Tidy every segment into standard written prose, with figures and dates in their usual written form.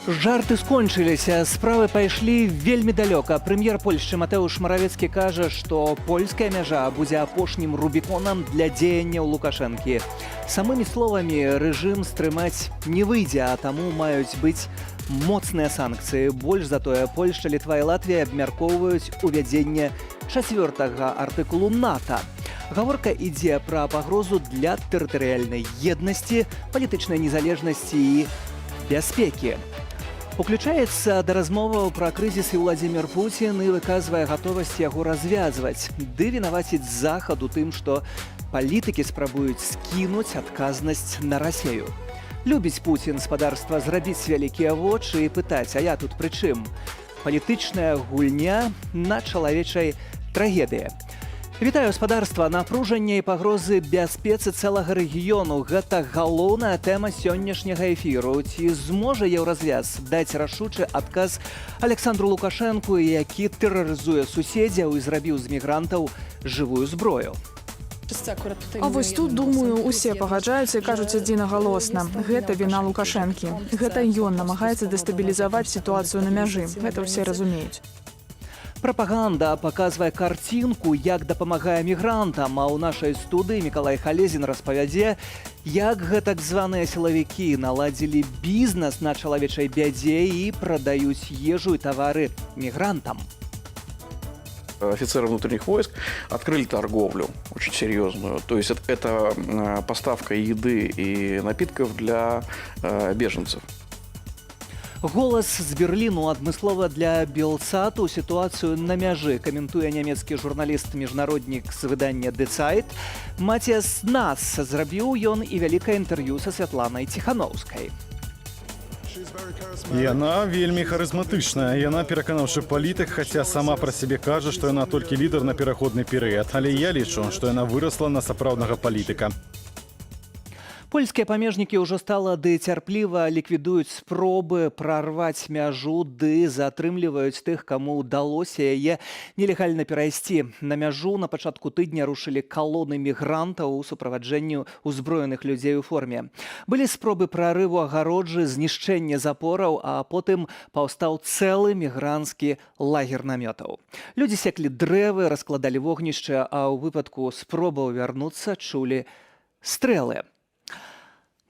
Жарты скончыліся, справы пайшлі вельмі далёка. Прэм'ер Польшчы Матэуш Маравецкі кажа, што польская мяжа будзе апошнім рубіконам для дзеянняў Лукашэнкі. Самымі словамі рэжым стрымаць не выйдзе, а таму маюць быць моцныя санкцыі. Больш за тое, Польшча, Літва і Латвія абмяркоўваюць увядзенне чацвёртага артыкулу НАТО. Гаворка ідзе пра пагрозу для тэрытарыяльнай еднасці, палітычнай незалежнасці і бяспекі. Уключаецца да размоваў пра крызіс і Уладзімір Пуцін і выказвае гатовасць яго развязваць. Ды вінаваціць Захад у тым, што палітыкі спрабуюць скінуць адказнасць на Расею. Любіць Пуцін, спадарства, зрабіць вялікія вочы і пытаць: «А я тут пры чым?» Палітычная гульня на чалавечай трагедыі. Вітаю, спадарства. Напружанне і пагрозы бяспецы цэлага рэгіёну — гэта галоўная тэма сённяшняга эфіру. Ці зможа Еўразвяз даць рашучы адказ Александру Лукашэнку, які тэрарызуе суседзяў і зрабіў з мігрантаў жывую зброю? А вось тут, думаю, усе пагаджаюцца і кажуць адзінагалосна: гэта віна Лукашэнкі. Гэта ён намагаецца дэстабілізаваць сітуацыю на мяжы. Гэта ўсе разумеюць. Прапаганда паказвае карцінку, як дапамагае мігрантам, а ў нашай студыі Мікалай Халезін распавядзе, як гэтак званыя сілавікі наладзілі бізнес на чалавечай бядзе і прадаюць ежу і тавары мігрантам. Офицеры внутренних войск открыли торговлю очень серьезную. То есть это поставка еды и напитков для беженцев. Голас з Берліну адмыслова для Белсату сітуацыю на мяжы каментуе нямецкі журналіст-міжнароднік з выдання Die Zeit Мацяс Нас. Зрабіў ён і вялікае інтэрв'ю са Святланай Ціханаўскай. Яна вельмі харызматычная. Яна пераканаўчы палітык, хаця сама пра сябе кажа, што яна толькі лідар на пераходны перыяд. Але я лічу, што яна вырасла на сапраўднага палітыка. Польскія памежнікі ўжо стала ды цярпліва ліквідуюць спробы прарваць мяжу ды затрымліваюць тых, каму ўдалося яе нелегальна перайсці. На мяжу на пачатку тыдня рушылі калоны мігрантаў у суправаджэнні ўзброеных людзей у форме. Былі спробы прарыву агароджы, знішчэння запораў, а потым паўстаў цэлы мігранцкі лагер намётаў. Людзі секлі дрэвы, раскладалі вогнішча, а ў выпадку спробаў вярнуцца чулі стрэлы.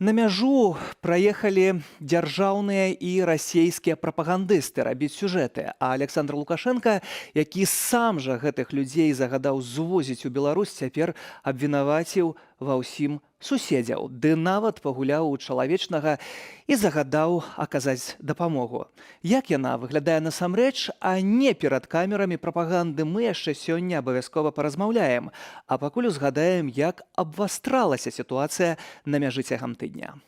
На мяжу праехалі дзяржаўныя і расійскія прапагандысты рабіць сюжэты. А Александр Лукашэнка, які сам жа гэтых людзей загадаў звозіць у Беларусь, цяпер абвінаваціў ва ўсім суседзяў. Ды нават пагуляў у чалавечнага і загадаў аказаць дапамогу. Як яна выглядае насамрэч, а не перад камерамі прапаганды, мы яшчэ сёння абавязкова паразмаўляем. А пакуль узгадаем, як абвастралася сітуацыя на мяжы цягам тыдня.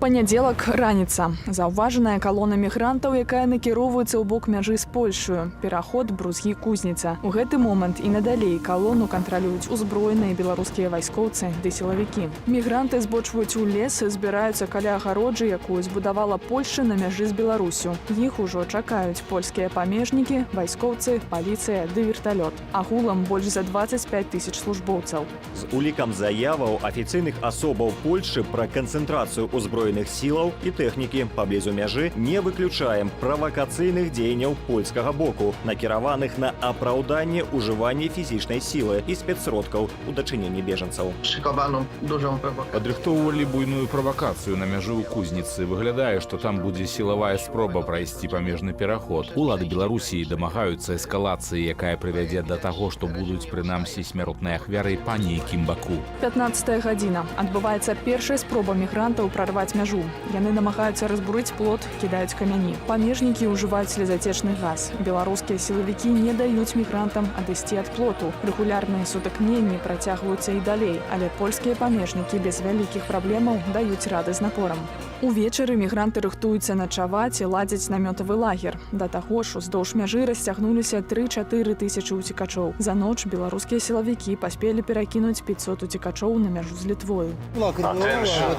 Панядзелак, раніца. Заўважаная калона мігрантаў, якая накіроўваецца ў бок мяжы з Польшаю. Пераход Брузгі — Кузніца. У гэты момант і надалей калону кантралююць узброеныя беларускія вайскоўцы ды сілавікі. Мігранты збочваюць у лес і збіраюцца каля агароджы, якую збудавала Польшча на мяжы з Беларуссю. Іх ужо чакаюць польскія памежнікі, вайскоўцы, паліцыя ды верталёт. Агулам больш за 25 тысяч службоўцаў. З улікам заяваў афіцыйных асобаў Польшчы пра канцэнтрацыю ўзброеных сілаў і тэхнікі паблізу мяжы не выключаем правакацыйных дзеянняў польскага боку, накіраваных на апраўданне ўжывання фізічнай сілы і спецсродкаў у дачыненні бежанцаў. Szykowano dużą prowokację. Падрыхтоўвалі буйную правакацыю на мяжы ў Кузніцы. Выглядае, што там будзе сілавая спроба прайсці памежны пераход. Улады Беларусі дамагаюцца эскалацыі, якая прывядзе да таго, што будуць прынамсі смяротныя ахвяры па нейкім баку. 15 гадзіна. Адбываецца першая спроба мігрантаў прарваць мяжу. Яны намагаюцца разбурыць плот, кідаюць камяні. Памежнікі ўжываюць слезацечны газ. Беларускія сілавікі не даюць мігрантам адысці ад плоту. Рэгулярныя сутыкненні працягваюцца і далей, але польскія памежнікі без вялікіх праблемаў даюць рады з напорам. Увечары мігранты рыхтуюцца начаваць і ладзяць намётавы лагер. Да таго ж, уздоўж мяжы расцягнуліся 3-4 тысячы ўцекачоў. За ноч беларускія сілавікі паспелі перакінуць 500 уцекачоў на мяжу з Літвою. Attention.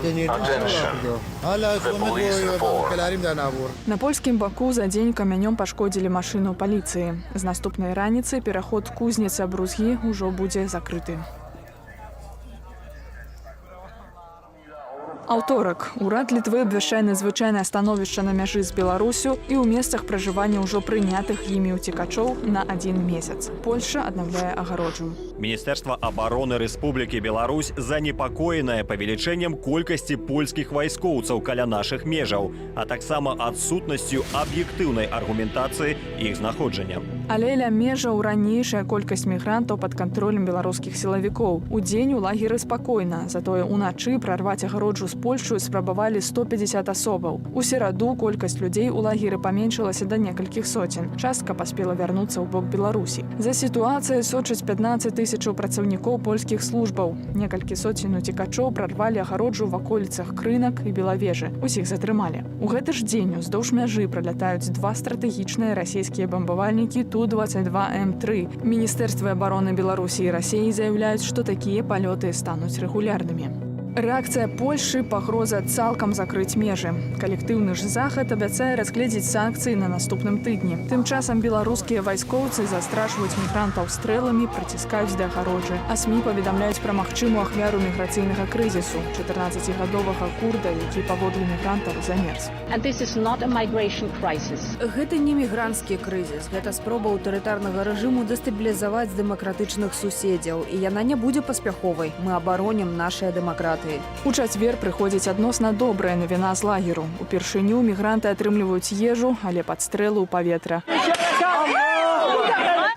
The police inform. На польскім баку за дзень камянём пашкодзілі машыну паліцыі. З наступнай раніцы пераход Кузніца — Брузгі ўжо будзе закрыты. Аўторак. Урад Літвы абвяшчае надзвычайнае становішча на мяжы з Беларуссю і ў месцах пражывання ўжо прынятых імі ўцекачоў на адзін месяц. Польша аднаўляе агароджу. Міністэрства абароны Рэспублікі Беларусь занепакоенае павелічэннем колькасці польскіх вайскоўцаў каля нашых межаў, а таксама адсутнасцю аб'ектыўнай аргументацыі іх знаходжання. Але ля межаў ранейшая колькасць мігрантаў пад кантролем беларускіх сілавікоў. Удзень у лагеры спакойна, затое ўначы прарваць агароджу з Польшчаю спрабавалі 150 асобаў. У сераду колькасць людзей у лагеры паменшылася да некалькіх соцень. Частка паспела вярнуцца ў бок Беларусі. За сітуацыяй сочаць 15 тысячаў працаўнікоў польскіх службаў. Некалькі соцень уцекачоў прарвалі агароджу ў ваколіцах Крынак і Белавежы. Усіх затрымалі. У гэты ж дзень уздоўж мяжы пралятаюць два стратэгічныя расійскія бамбавальнікі Ту-22М3. Міністэрствы абароны Беларусі і Расіі заяўляюць, што такія палёты стануць рэгулярнымі. Рэакцыя Польшы — пагроза цалкам закрыць межы. Калектыўны ж Захад абяцае разгледзець санкцыі на наступным тыдні. Тым часам беларускія вайскоўцы застрашваюць мігрантаў стрэламі, прыціскаюць да агароджы. А СМІ паведамляюць пра магчымую ахвяру міграцыйнага крызісу — 14гадовага курда, які, паводле мігрантаў, замерз. And this is not a migration crisis. Гэта не мігранцкі крызіс, гэта спроба аўтарытарнага рэжыму дэстабілізаваць дэмакратычных суседзяў, і яна не будзе паспяховай. Мы абаронім нашыя дэмакратыі. У чацвер прыходзіць адносна добрая навіна з лагеру. Упершыню мігранты атрымліваюць ежу, але пад стрэлы ў паветра.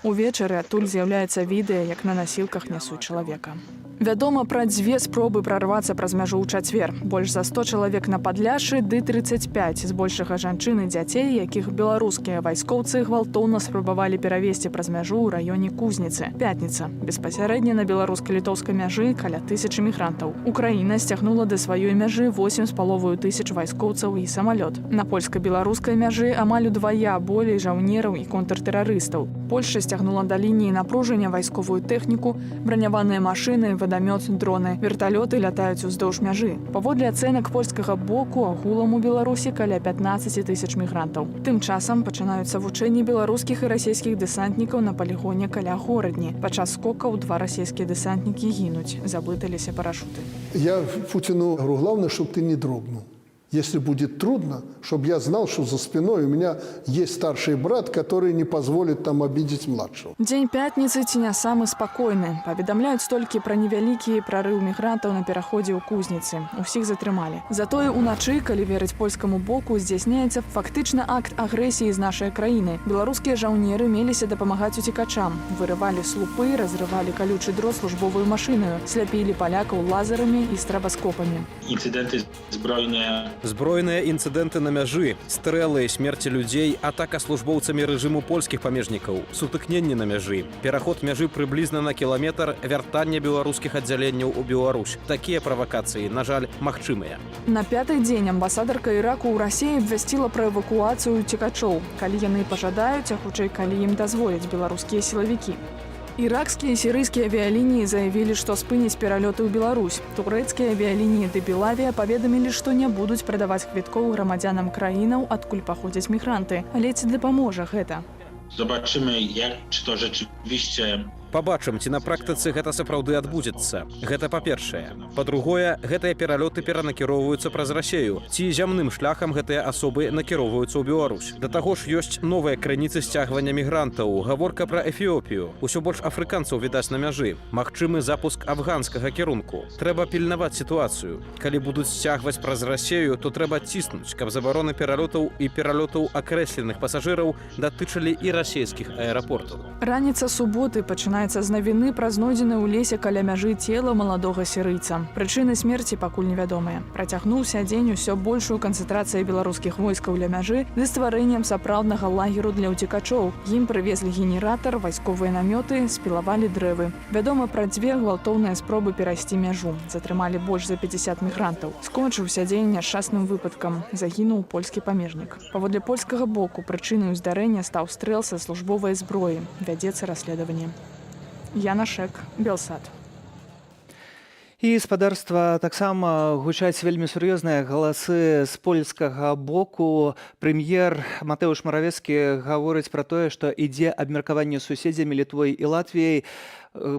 Увечары адтуль з'яўляецца відэа, як на насілках нясуць чалавека. Вядома пра дзве спробы прарвацца праз мяжу ў чацвер. Больш за 100 чалавек на Падляшы ды 35, збольшага жанчын і дзяцей, якіх беларускія вайскоўцы гвалтоўна спрабавалі перавесці праз мяжу ў раёне Кузніцы. Пятніца. Беспасярэдня на беларуска-літоўскай мяжы каля тысячы мігрантаў. Украіна сцягнула да сваёй мяжы 8,5 тысяч вайскоўцаў і самалёт. На польска-беларускай мяжы амаль удвая болей жаўнераў і контртэрарыстаў. Польша сцягнула да лініі напружання вайсковую тэхніку, браняваныя машыны, вадамёт, дроны. Верталёты лятаюць уздоўж мяжы. Паводле ацэнак польскага боку, агулам у Беларусі каля 15 тысяч мігрантаў. Тым часам пачынаюцца вучэнні беларускіх і расійскіх дэсантнікаў на палігоне каля Горадні. Падчас скокаў два расійскія дэсантнікі гінуць, заблыталіся парашуты. Я Путину говорю: главное, чтобы ты не дрогнул. Если будет трудно, чтобы я знал, что за спиной у меня есть старший брат, который не позволит там обидеть младшего. Дзень пятніцы ці не самы спакойны. Паведамляюць толькі пра невялікі прарыў мігрантаў на пераходзе ў Кузніцы. Усіх затрымалі. Затое ўначы, калі верыць польскаму боку, здзяйсняецца фактычна акт агрэсіі з нашай краіны. Беларускія жаўнеры меліся дапамагаць уцекачам. Вырывалі слупы, разрывалі калючы дрот службовую машынаю, сляпілі палякаў лазерамі і страбаскопамі. Incydenty zbrojne. Збройныя інцыдэнты на мяжы, стрэлы, смерці людзей, атака службоўцамі рэжыму польскіх памежнікаў, сутыкненні на мяжы, пераход мяжы прыблізна на кіламетр, вяртанне беларускіх аддзяленняў у Беларусь. Такія правакацыі, на жаль, магчымыя. На пяты дзень амбасадарка Іраку ў Расіі абвясціла пра эвакуацыю уцекачоў, калі яны пажадаюць, а хутчэй, калі ім дазволяць беларускія сілавікі. Іракскія і сірыйскія авіялініі заявілі, што спыняць пералёты ў Беларусь. Турэцкія авіялініі ды Белавія паведамілі, што не будуць прадаваць квіткоў грамадзянам краінаў, адкуль паходзяць мігранты. Але ці дапаможа гэта? Zobaczymy, jak, czy to rzeczywiście Пабачым, ці на практыцы гэта сапраўды адбудзецца. Гэта па-першае. Па-другое, гэтыя пералёты перанакіроўваюцца праз Расею. Ці зямным шляхам гэтыя асобы накіроўваюцца ў Беларусь. Да таго ж ёсць новыя крыніцы сцягвання мігрантаў. Гаворка пра Эфіопію. Усё больш афрыканцаў відаць на мяжы. Магчымы запуск афганскага кірунку. Трэба пільнаваць сітуацыю. Калі будуць сцягваць праз Расею, то трэба ціснуць, каб забароны пералётаў і пералётаў акрэсленых пасажыраў датычылі і расійскіх аэрапортаў. Раніца суботы пачынаецца з навіны пра знойдзенае ў лесе каля мяжы цела маладога сірыйца. Прычыны смерці пакуль невядомыя. Працягнуўся дзень усё большую канцэнтрацыяй беларускіх войскаў ля мяжы ды стварэннем сапраўднага лагеру для ўцекачоў. Ім прывезлі генератар, вайсковыя намёты, спілавалі дрэвы. Вядома пра дзве гвалтоўныя спробы перайсці мяжу. Затрымалі больш за 50 мігрантаў. Скончыўся дзень няшчасным выпадкам. Загінуў польскі памежнік. Паводле польскага боку, прычынай здарэння стаў стрэл са службовай зброі. Вядзецца расследаванне. Яна Шэк, Белсат. І, спадарства, таксама гучаць вельмі сур'ёзныя галасы з польскага боку. Прэм'ер Матэуш Маравецкі гаворыць пра тое, што ідзе абмеркаванне з суседзямі, Літвой і Латвіяй,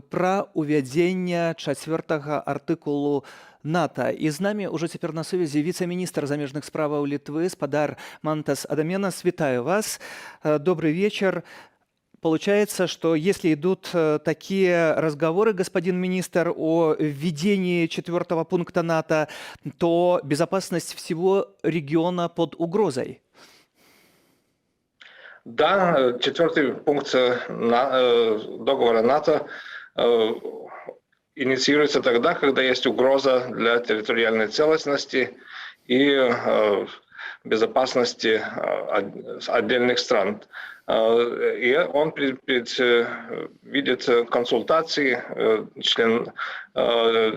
пра ўвядзенне чацвёртага артыкулу НАТО. НАТО. І з намі ўжо цяпер на сувязі віцэ-міністр замежных справаў Літвы спадар Мантас Адаменас. Вітаю вас. Добрый вечер. Получается, что если идут такие разговоры, господин министр, о введении четвертого пункта НАТО, то безопасность всего региона под угрозой. Да, четвертый пункт договора НАТО инициируется тогда, когда есть угроза для территориальной целостности и безопасности отдельных стран. И он видит консультации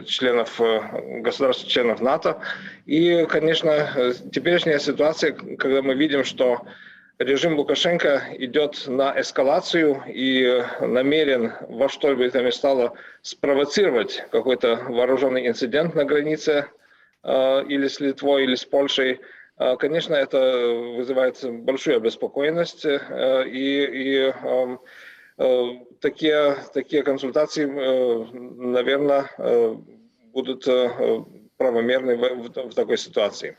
членов государств-членов НАТО. И, конечно, теперешняя ситуация, когда мы видим, что режим Лукашенко идет на эскалацию и намерен во что бы то ни стало спровоцировать какой-то вооруженный инцидент на границе или с Литвой, или с Польшей, конечно, это вызывает большую обеспокоенность, и такие консультации, наверное, будут правомерны в такой ситуации.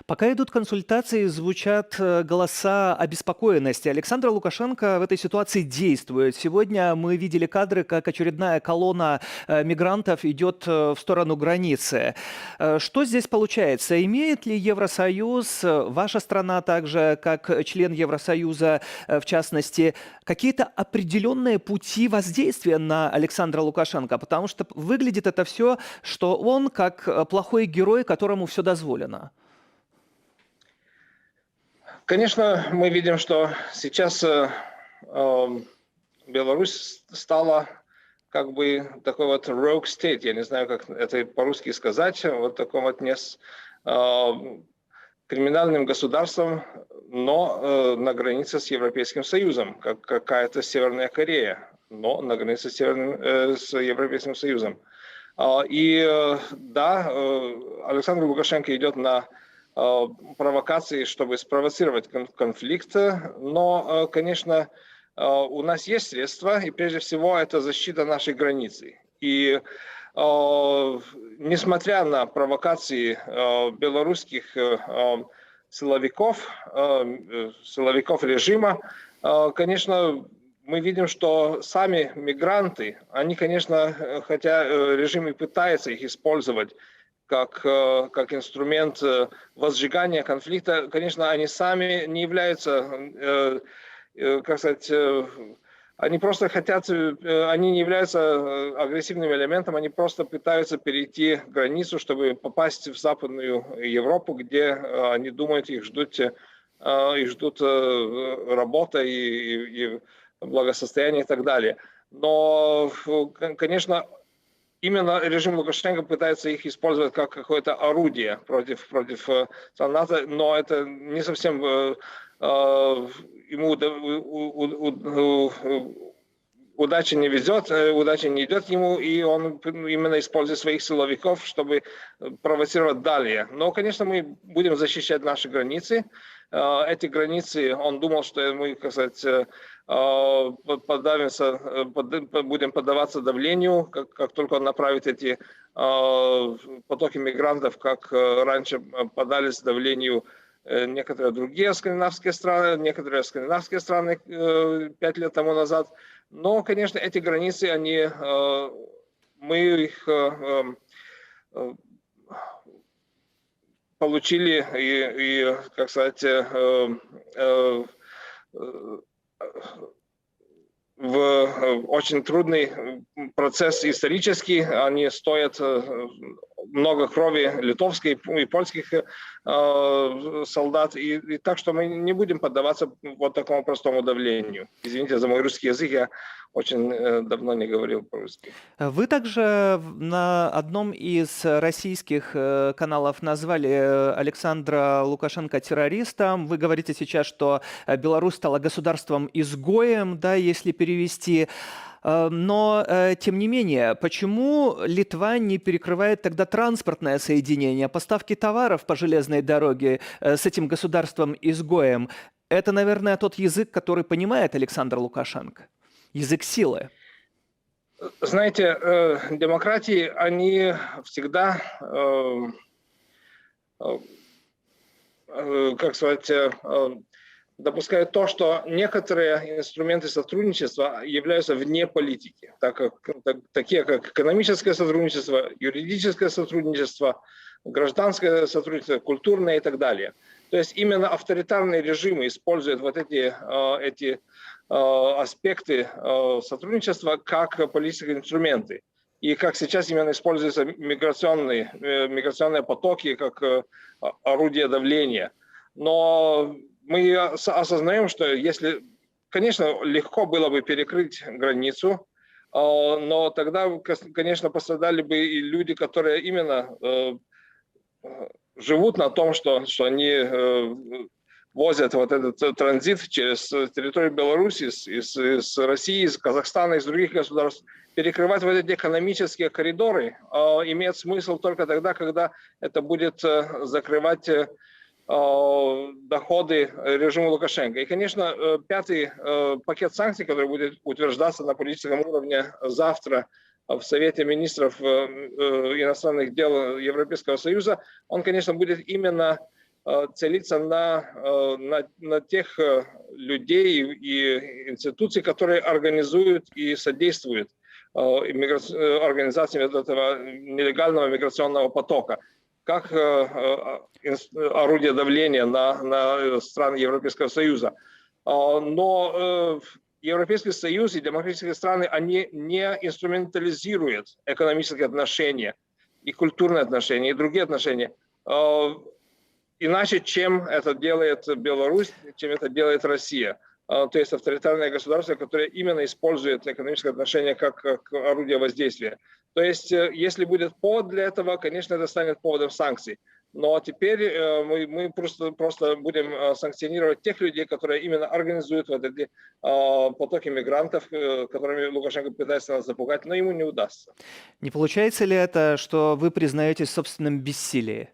Пока идут консультации, звучат голоса обеспокоенности. Александр Лукашенко в этой ситуации действует. Сегодня мы видели кадры, как очередная колонна мигрантов идет в сторону границы. Что здесь получается? Имеет ли Евросоюз, ваша страна также, как член Евросоюза, в частности, какие-то определенные пути воздействия на Александра Лукашенко? Потому что выглядит это все, что он как плохой герой, которому все дозволено. Конечно, мы видим, что сейчас Беларусь стала как бы такой вот rogue state, я не знаю, как это по-русски сказать, вот таком вот не с, криминальным государством, но на границе с Европейским Союзом, как какая-то Северная Корея, но на границе с Европейским Союзом. И да, Александр Лукашенко идет на провокации, чтобы спровоцировать конфликт, но, конечно, у нас есть средства, и прежде всего это защита нашей границы. И несмотря на провокации белорусских силовиков, силовиков режима, конечно, мы видим, что сами мигранты, они, конечно, хотя режим и пытается их использовать как инструмент возжигания конфликта, конечно, они сами не являются, как сказать, они просто хотят, они не являются агрессивным элементом, они просто пытаются перейти границу, чтобы попасть в Западную Европу, где они думают, их ждут работа и благосостояние и так далее. Но, конечно, именно режим Лукашенко пытается их использовать как какое-то орудие против стран НАТО, но это не совсем ему удача не везет, удача не идет ему, и он именно использует своих силовиков, чтобы провоцировать далее. Но, конечно, мы будем защищать наши границы. Эти границы, он думал, что мы, как сказать, подавимся, будем поддаваться давлению, как только он направит эти потоки мигрантов, как раньше поддались давлению некоторые другие скандинавские страны, некоторые скандинавские страны 5 лет тому назад. Но, конечно, эти границы, мы их получили и, как сказать, в очень трудный процесс исторический. Они стоят много крови литовских и польских солдат. И так что мы не будем поддаваться вот такому простому давлению. Извините за мой русский язык, я очень давно не говорил по-русски. Вы также на одном из российских каналов назвали Александра Лукашенко террористом. Вы говорите сейчас, что Беларусь стала государством-изгоем, да, если перевести. Но, тем не менее, почему Литва не перекрывает тогда транспортное соединение, поставки товаров по железной дороге с этим государством-изгоем? Это, наверное, тот язык, который понимает Александр Лукашенко. Язык силы. Знаете, демократии, они всегда, как сказать, допускают то, что некоторые инструменты сотрудничества являются вне политики, такие как экономическое сотрудничество, юридическое сотрудничество, гражданское сотрудничество, культурное и так далее. То есть именно авторитарные режимы используют вот эти аспекты сотрудничества как политические инструменты. И как сейчас именно используются миграционные потоки как орудие давления. Но мы осознаем, что если, конечно, легко было бы перекрыть границу, но тогда, конечно, пострадали бы и люди, которые именно живут на том, что они возят вот этот транзит через территорию Беларуси, из России, из Казахстана, из других государств. Перекрывать вот эти экономические коридоры имеет смысл только тогда, когда это будет закрывать доходы режиму Лукашенко. И, конечно, пятый пакет санкций, который будет утверждаться на политическом уровне завтра в Совете министров иностранных дел Европейского Союза, он, конечно, будет именно целиться на тех людей и институций, которые организуют и содействуют организациям этого нелегального миграционного потока, как орудие давления на страны Европейского Союза. Но Европейский Союз и демократические страны, они не инструментализируют экономические отношения и культурные отношения, и другие отношения иначе, чем это делает Беларусь, чем это делает Россия. То есть авторитарное государство, которое именно использует экономические отношения как орудие воздействия. То есть, если будет повод для этого, конечно, это станет поводом санкций. Но теперь мы просто будем санкционировать тех людей, которые именно организуют вот эти потоки мигрантов, которыми Лукашенко пытается нас запугать, но ему не удастся. Не получается ли это, что вы признаетесь в собственном бессилии?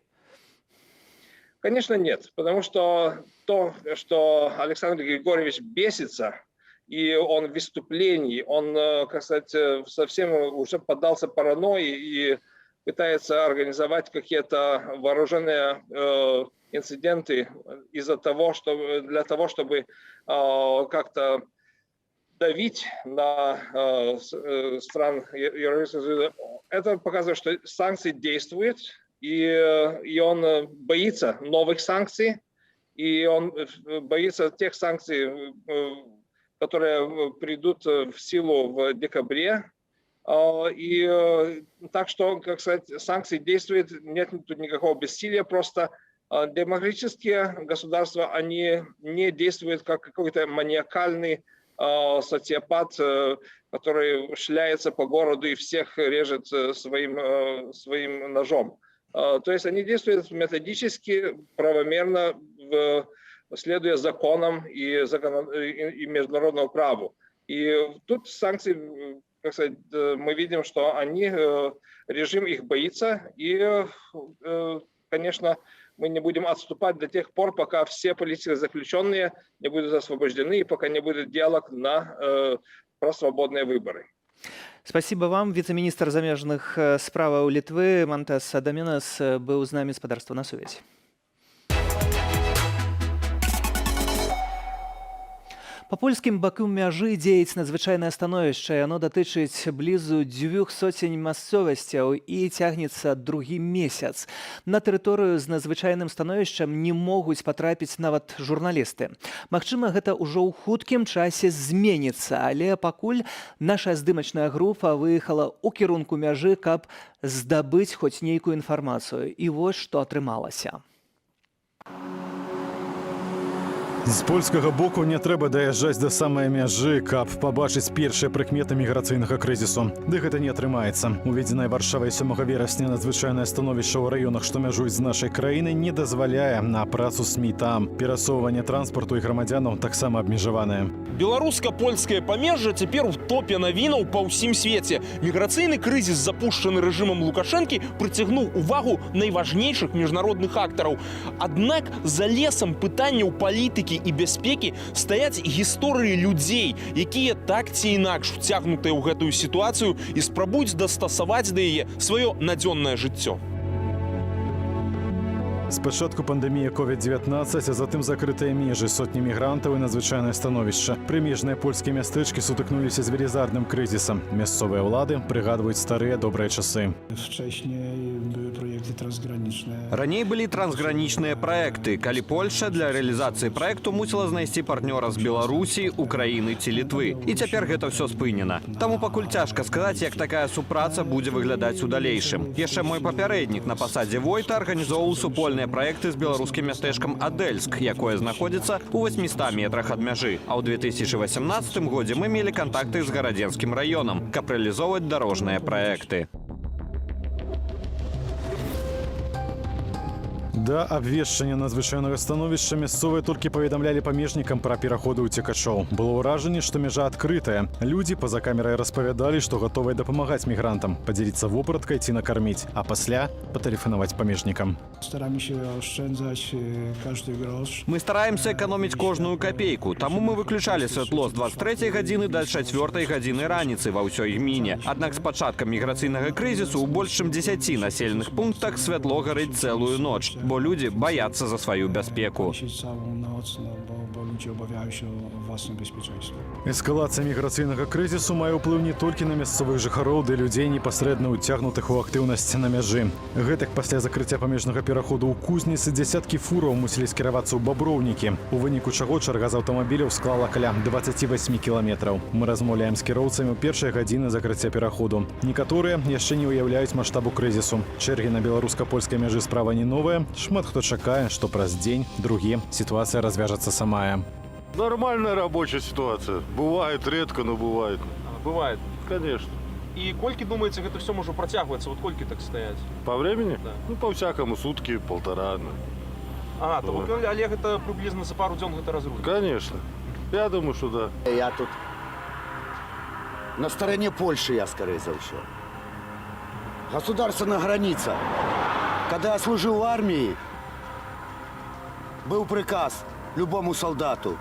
Конечно, нет, потому что то, что Александр Григорьевич бесится, и он в выступлении, он, как сказать, совсем уже поддался паранойи и пытается организовать какие-то вооруженные инциденты из-за того, что, для того, чтобы как-то давить на стран Европейского Союза. Это показывает, что санкции действуют, и он боится новых санкций, и он боится тех санкций, которые придут в силу в декабре. И так что, как сказать, санкции действуют, нет тут никакого бессилия, просто демократические государства, они не действуют как какой-то маниакальный социопат, который шляется по городу и всех режет своим ножом. То есть они действуют методически, правомерно, следуя законам и международному праву. И тут санкции, как сказать, мы видим, что они, режим их боится, и, конечно, мы не будем отступать до тех пор, пока все политические заключенные не будут освобождены и пока не будет диалог про свободные выборы. Спасибо вам. Віцэміністр замежных справаў Літвы Мантас Адаменас быў з намі, спадарства, на сувязі. Па польскім баку мяжы дзеяць надзвычайнае становішча. Яно датычыць блізу 200 мясцовасцяў і цягнецца другі месяц. На тэрыторыю з надзвычайным становішчам не могуць патрапіць нават журналісты. Магчыма, гэта ўжо ў хуткім часе зменіцца, але пакуль наша здымачная група выехала ў кірунку мяжы, каб здабыць хоць нейкую інфармацыю. І вось што атрымалася. З польскага боку не трэба даязджаць да самай мяжы, каб пабачыць першыя прыкметы міграцыйнага крызісу. Ды гэта не атрымаецца. Уведзенае Варшавай 7 верасня надзвычайнае становішча ў раёнах, што мяжуюць з нашай краінай, не дазваляе на працу СМІ там. Перасоўванне транспарту і грамадзянаў таксама абмежаванае. Беларуска-польскае памежжа цяпер у топе навінаў па ўсім свеце. Міграцыйны крызіс, запушчаны рэжымам Лукашэнкі, прыцягнуў увагу найважнейшых міжнародных актараў. Аднак за лесам пытанняў палітыкі палітыкі і бяспекі стаяць гісторыі людзей, якія так ці інакш уцягнутыя ў гэтую сітуацыю і спрабуюць дастасаваць да яе сваё надзённае жыццё. Спачатку пандэмія COVID-19, а затым закрытыя межы, сотні мігрантаў і надзвычайнае становішча. Прымежныя польскія мястэчкі сутыкнуліся з велізарным крызісам. Мясцовыя ўлады прыгадваюць старыя добрыя часы. Wcześniej były projekty transgraniczne. Раней былі трансгранічныя праекты, калі Польша для рэалізацыі праекту мусіла знайсці партнёра з Беларусі, Украіны ці Літвы. І цяпер гэта ўсё спынена. Таму пакуль цяжка сказаць, як такая супраца будзе выглядаць у далейшым. Яшчэ мой папярэднік на пасадзе войта арганізоўваў супольныя праекты з беларускім мястэчкам Адэльск, якое знаходзіцца ў 800 метрах ад мяжы. А ў 2018 годзе мы мелі кантакты з Гарадзенскім раёнам, каб рэалізоўваць дарожныя праекты. Да абвешчання надзвычайнага становішча мясцовыя толькі паведамлялі памежнікам пра пераходы ўцекачоў. Было ўражанне, што мяжа адкрытая. Людзі па-за камерай распавядалі, што гатовыя дапамагаць мігрантам, падзяліцца вопраткай ці накарміць, а пасля патэлефанаваць памежнікам. Staramy się oszczędzać każdy grosz. Мы стараемся эканоміць кожную капейку, таму мы выключалі святло з 23 гадзіны да 4 гадзіны раніцы ва ўсёй гміне. Аднак з пачаткам міграцыйнага крызісу ў больш чым 10 населеных пунктах святло гарыць цэлую ноч, бо людзі баяцца за сваю бяспеку. Świecić całą noc, no bo ludzie obawiają się o własne bezpieczeństwo. Эскалацыя міграцыйнага крызісу мае ўплыў не толькі на мясцовых жыхароў ды людзей, непасрэдна ўцягнутых у актыўнасць на мяжы. Гэтак, пасля закрыцця памежнага пераходу ў Кузніцы дзясяткі фураў мусілі скіравацца ў Баброўнікі, у выніку чаго чарга з аўтамабіляў склала каля 28 кіламетраў. Мы размаўляем з кіроўцамі ў першыя гадзіны закрыцця пераходу. Некаторыя яшчэ не ўяўляюць маштабу крызісу. Чэргі на беларуска-польскай мяжы справа не новая. Шмат хто чакае, што праз дзень, другі сітуацыя развяжацца самая. Нормальная рабочая ситуация. Бывает редко, но бывает. Бывает. Конечно. І колькі, думаеце, гэта ўсё можа працягвацца? Вот колькі так стаяць? По времени? Да. Ну, по-всякому, сутки, полтора. Ну. А, то бок, але гэта прыблізна за пару дзён гэта разруліць. Конечно. Я думаю, что да. Я тут на стороне Польши, я, скорее за все. Государственная граница. Когда я служил в армии, был приказ любому солдату: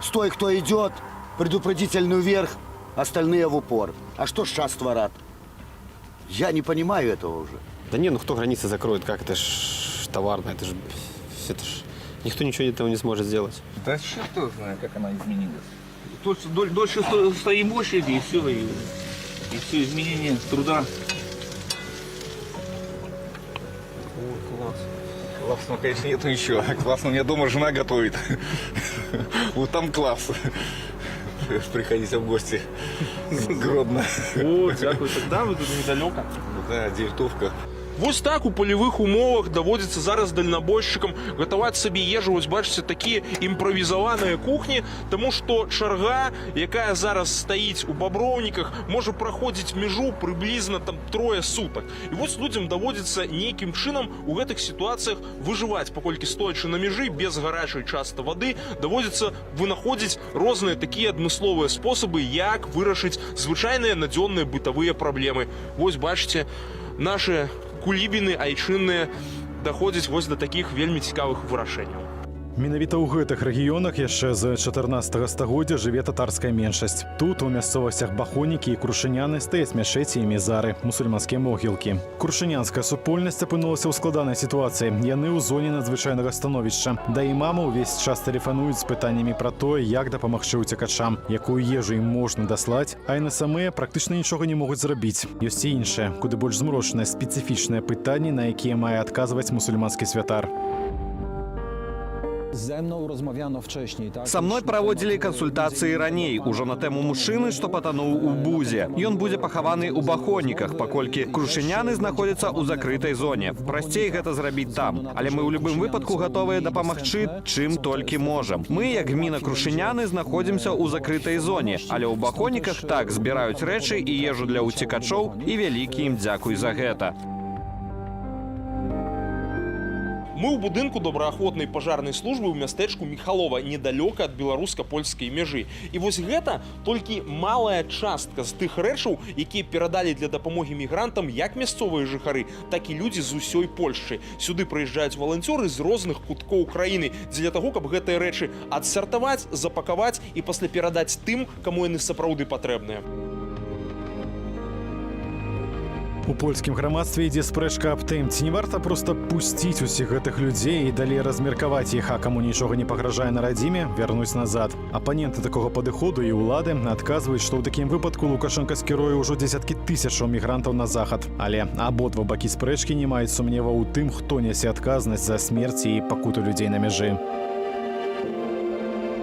стой, кто идет, предупредительный вверх, остальные в упор. А что сейчас творят? Я не понимаю этого уже. Да не, ну кто границы закроет, как это ж товарно, это ж никто ничего этого не сможет сделать. Да черт его знает, как она изменилась. Дольше стоим в очереди, и все, и все изменение труда. О, класс. Классного, конечно, нету ничего. Классно, у меня дома жена готовит. Вот там класс. Приходите в гости. Гродно. О, дзякую. Тогда вы тут недалеко. Да, Девятовка. Вось так у палявых умовах даводзіцца зараз дальнабойшчыкам гатаваць сабе ежу. Вось бачыце, такія імправізаваныя кухні, таму што чарга, якая зараз стаіць у Баброўніках, можа праходзіць мяжу прыблізна там трое сутак. І вось людзям даводзіцца нейкім чынам у гэтых сітуацыях выжываць, паколькі, стоячы на мяжы без гарачай часта вады, даводзіцца вынаходзіць розныя такія адмысловыя спосабы, як вырашыць звычайныя надзённыя бытавыя праблемы. Вось бачыце, нашы кулібіны айчынныя даходзяць вось да такіх вельмі цікавых вырашэнняў. Менавіта ў гэтых рэгіёнах яшчэ з 14 стагоддзя жыве татарская меншасць. Тут, у мясцовасцях Бахонікі і Крушыняны, стаяць мячэці і мезары, мусульманскія могілкі. Крушынянская супольнасць апынулася ў складанай сітуацыі. Яны ў зоне надзвычайнага становішча. Да імама ўвесь час тэлефануюць з пытаннямі пра тое, як дапамагчы ўцекачам, якую ежу ім можна даслаць, а яны самыя практычна нічога не могуць зрабіць. Ёсць і іншае, куды больш змрочнае, спецыфічнае пытанне, на якія мае адказваць мусульманскі святар. Ze mną rozmawiano wcześniej, tak? Са мной праводзілі кансультацыі раней ужо на тэму мужчыны, што патануў у Бузе. Ён будзе пахаваны ў Бахоніках, паколькі Крушыняны знаходзяцца ў закрытай зоне. Прасцей гэта зрабіць там. Але мы ў любым выпадку гатовыя дапамагчы, чым толькі можам. Мы, як гміна Крушыняны, знаходзімся ў закрытай зоне, але ў Бахоніках так збіраюць рэчы і ежу для ўцекачоў, і вялікі ім дзякуй за гэта. Мы ў будынку добраахвотнай пажарнай службы ў мястэчку Міхалова, недалёка ад беларуска-польскай мяжы. І вось гэта толькі малая частка з тых рэчаў, якія перадалі для дапамогі мігрантам як мясцовыя жыхары, так і людзі з усёй Польшчы. Сюды прыязджаюць валанцёры з розных куткоў краіны дзеля таго, каб гэтыя рэчы адсартаваць, запакаваць і пасля перадаць тым, каму яны сапраўды патрэбныя. У польскім грамадстве ідзе спрэчка аб тым, ці не варта проста пусціць усіх гэтых людзей і далей размеркаваць іх, а каму нічога не пагражае на радзіме, вярнуць назад. Апаненты такога падыходу і ўлады адказваюць, што ў такім выпадку Лукашэнка скіруе ўжо дзесяткі тысячаў мігрантаў на захад. Але абодва бакі спрэчкі не маюць сумневаў у тым, хто нясе адказнасць за смерці і пакуту людзей на мяжы.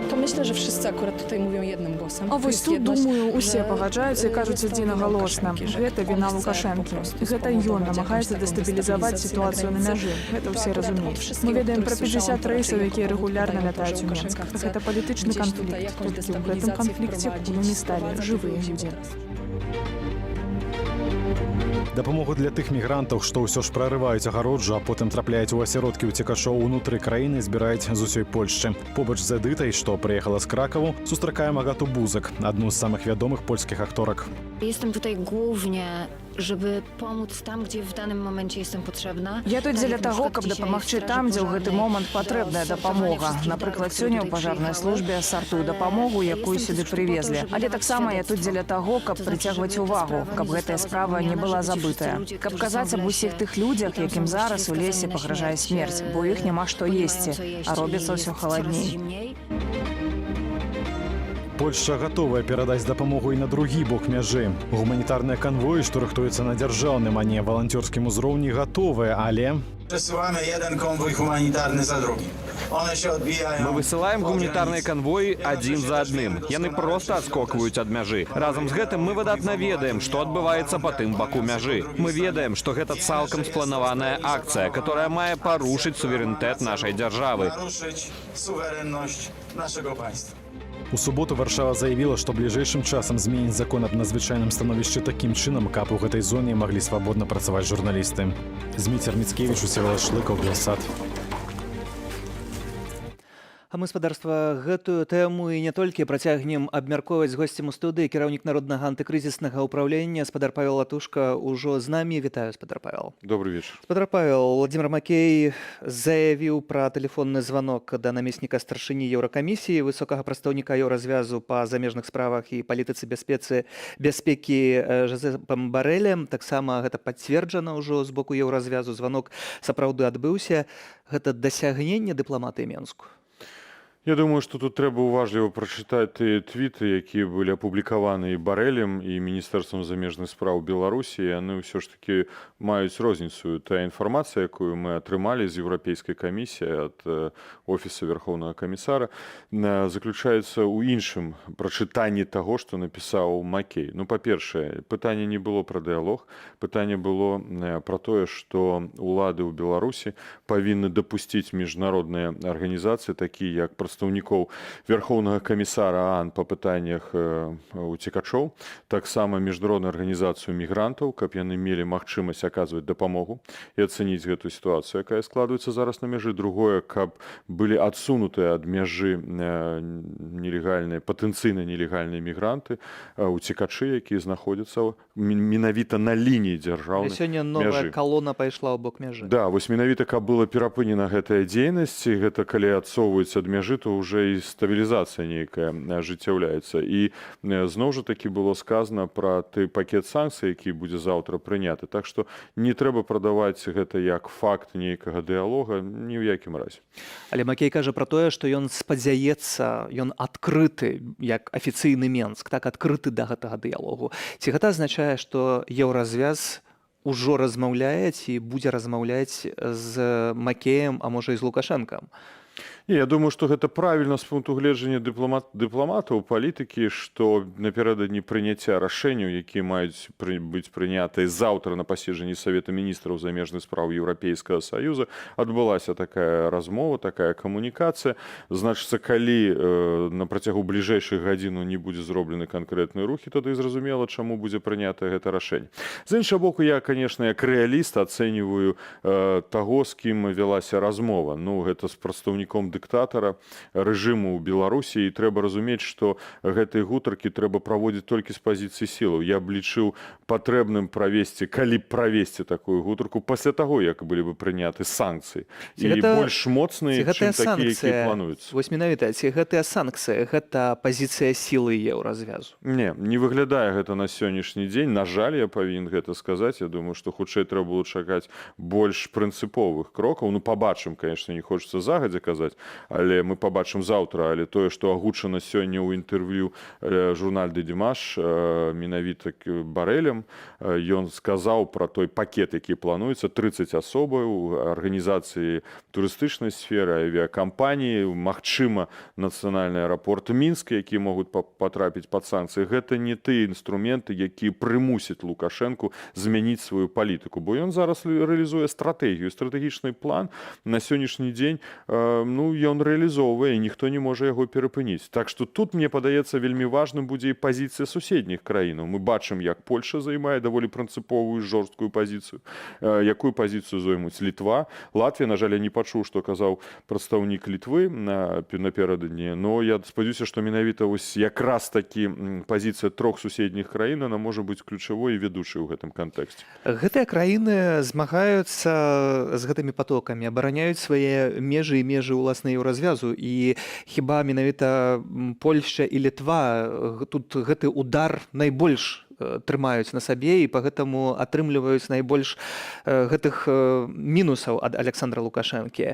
To myślę, że wszyscy akurat tutaj mówią jednym głosem. А Tu вось jest тут, jedność, думаю, усе że пагаджаюцца і кажуць jest to wina адзінагалосна. Łukaszenki, że Гэта on віна chce po Лукашэнкі. prostu Гэта ён spowodować jakąś намагаецца taką дэстабілізаваць destabilizację na сітуацыю на granicy. мяжы. I Гэта to ўсе akurat od разумеюць. Мы wszystkiego, ведаем który пра słyszałam, 50 to raczej рэйсаў, jako якія powód рэгулярна podają to, że лятаюць у Менск. Łukaszenka chce Гэта палітычны gdzieś tutaj канфлікт. jakąś Толькі ў гэтым destabilizację канфлікце wprowadzić, кулямі сталі sprowadza tych жывыя ludzi po людзі. prostu. Дапамогу для тых мігрантаў, што ўсё ж прарываюць агароджу, а потым трапляюць у асяродкі ўцекачоў унутры краіны, збіраюць з усёй Польшчы. Побач з Эдытай, што прыехала з Кракаву, сустракаем Агату Бузак, адну з самых вядомых польскіх акторак. Jestem tutaj głównie, żeby pomóc tam, gdzie w danym momencie jestem potrzebna. Я тут Tak дзеля jak na таго, przykład каб dzisiaj w дапамагчы Straży там, дзе ў гэты Pożarnej момант do патрэбная sortowania дапамога. wszystkich darów, Напрыклад, które сёння ў tutaj пажарнай przyjechały. службе сартую дапамогу, якую Jestem сюды też po to, прывезлі. żeby Але dawać таксама я тут świadectwo. дзеля таго, каб To znaczy, прыцягваць żeby ta увагу, sprawa каб nie гэтая została справа не zapomniana, была żeby ci wszyscy забытая. ludzie, Каб którzy są казаць w аб усіх lesie тых i людзях, tam якім są właściwie зараз у лесе skazani na пагражае śmierć, смерць, бо ў іх няма што bo nie mają есці, co jeść а i робіцца jest ўсё coraz халадней. zimniej. Польшча гатовая перадаць дапамогу і на другі бок мяжы. Гуманітарныя канвоі, што рыхтуюцца на дзяржаўным, а не валанцёрскім узроўні, гатовыя, але Przesyłamy jeden konwój humanitarny za drugim. One się odbijają. Мы высылаем od гуманітарныя granicy. канвоі адзін за адным. Яны проста адскокваюць ад мяжы. Разам з гэтым мы выдатна ведаем, што адбываецца па тым баку мяжы. Мы ведаем, што гэта цалкам спланаваная акцыя, которая мае парушыць суверэнітэт нашай дзяржавы. Naruszyć suwerenność naszego państwa. У суботу Варшава заявіла, што бліжэйшым часам зменіць закон аб надзвычайным становішчы такім чынам, каб у гэтай зоне маглі свабодна працаваць журналісты. Зміцер Міцкевіч, Усевалад Шлыкаў, Белсат. А мы, спадарства, гэтую тэму і не толькі працягнем абмяркоўваць з госцем у студыі. Кіраўнік Народнага антыкрызіснага ўпраўлення спадар Павел Латушка ўжо з намі. Вітаю, спадар Павел. Добрый вечер. Спадар Павел, Уладзімір Макей заявіў пра тэлефонны званок да намесніка старшыні Еўракамісіі, высокага прадстаўніка Еўразвязу па замежных справах і палітыцы бяспекі Жазепам Барэлем. Таксама гэта пацверджана ўжо з боку Еўразвязу, званок сапраўды адбыўся. Гэта дасягненне дыпламатыі Менску? Я думаю, што тут трэба уважліва прачытаць тыя твіты, якія былі апублікаваны і Барэлем, і міністэрствам замежных спраў Беларусі. Яны ўсё ж такі маюць розніцу. Тая інфармацыя, якую мы атрымалі з Еўрапейскай камісіі ад офіса Верхоўнага камісара, заключаецца ў іншым прачытанні таго, што напісаў Макей. Ну, па-першае, пытанне не было пра дыялог, пытанне было пра тое, што ўлады ў Беларусі павінны дапусціць міжнародныя арганізацыі, такія як прадстаўнікоў Верхоўнага камісара ААН па пытаннях уцекачоў, таксама міжнародную арганізацыю мігрантаў, каб яны мелі магчымасць аказваць дапамогу і ацэніць гэтую сітуацыю, якая складваецца зараз на мяжы. Другое, каб былі адсунутыя ад мяжы нелегальныя, патэнцыйна нелегальныя мігранты, уцекачы, якія знаходзяцца менавіта на лініі дзяржаўнай Сёння новая мяжы. калона пайшла ў бок мяжы. Да, вось менавіта каб была перапынена гэтая дзейнасць, і гэта калі адсоўваюць ад мяжы, то уже і стабілізацыя нейкая ажыццяўляецца. І зноў жа такі было сказана пра ты пакет санкцый, які будзе заўтра прыняты. Так што не трэба прадаваць гэта як факт нейкага дыялога ні ў якім разе. Але Макей кажа пра тое, што ён спадзяецца, ён адкрыты, як афіцыйны Менск, так, адкрыты да гэтага дыялогу. Ці гэта азначае, што Еўразвяз ужо размаўляе ці будзе размаўляць з Макеем, а можа, і з Лукашэнкам? Не, я думаю, што гэта правільна з пункту гледжання дыпламатаў, палітыкі, што напярэдадні прыняцця рашэнняў, якія маюць быць прынятыя заўтра на паседжанні Савета міністраў замежных спраў Еўрапейскага Саюза, адбылася такая размова, такая камунікацыя. Значыцца, калі на працягу бліжэйшых гадзінаў не будзе зроблены канкрэтныя рухі, тады зразумела, чаму будзе прынятае гэта рашэнне. З іншага боку, я, конечно, як рэаліст ацэньваю таго, з кім вялася размова. Ну, гэта з прадстаўніком дыктатара рэжыму ў Беларусі, і трэба разумець, што гэтыя гутаркі трэба праводзіць толькі з пазіцыі сілаў. Я б лічыў патрэбным правесці, калі б правесці такую гутарку пасля таго, як былі бы прыняты санкцыі Ці і больш моцныя, ці гэтая чым такія, якія санкцыя плануюцца. Вось менавіта, ці гэтыя санкцыі — гэта пазіцыя сілы Еўразвязу? Не, не выглядае гэта на сённяшні дзень. На жаль, я павінен гэта сказаць. Я думаю, што хутчэй трэба было чакаць больш прынцыповых крокаў. Ну, пабачым, конечно, не хочацца загадзя казаць, але мы пабачым заўтра. Але тое, што агучана сёння ў інтэрв'ю Journal du Dimanche менавіта Барэлем, ён сказаў пра той пакет, які плануецца: 30 асобаў, арганізацыі турыстычнай сферы, авіякампаніі, магчыма, нацыянальны аэрапорт Мінска, які могуць патрапіць пад санкцыі. Гэта не тыя інструменты, якія прымусяць Лукашэнку змяніць сваю палітыку, бо ён зараз рэалізуе стратэгію, стратэгічны план на сённяшні дзень, ну, ён рэалізоўвае, і ніхто не можа яго перапыніць. Так што тут, мне падаецца, вельмі важным будзе і пазіцыя суседніх краінаў. Мы бачым, як Польша займае даволі прынцыповую, жорсткую пазіцыю, якую пазіцыю зоймуць Літва, Латвія. На жаль, я не пачуў, што казаў прадстаўнік Літвы напярэдадні, но я спадзяюся, што менавіта вось якраз такі пазіцыя трох суседніх краін, она можа быць ключавой і ведучай у гэтым кантэксце. Гэтыя краіны змагаюцца з гэтымі патокамі, абараняюць свае межы і межы ўласна Еўразвязу, і хіба менавіта Польшча і Літва тут гэты удар найбольш трымаюць на сабе і па гэтаму атрымліваюць найбольш гэтых мінусаў ад Аляксандра Лукашэнкі.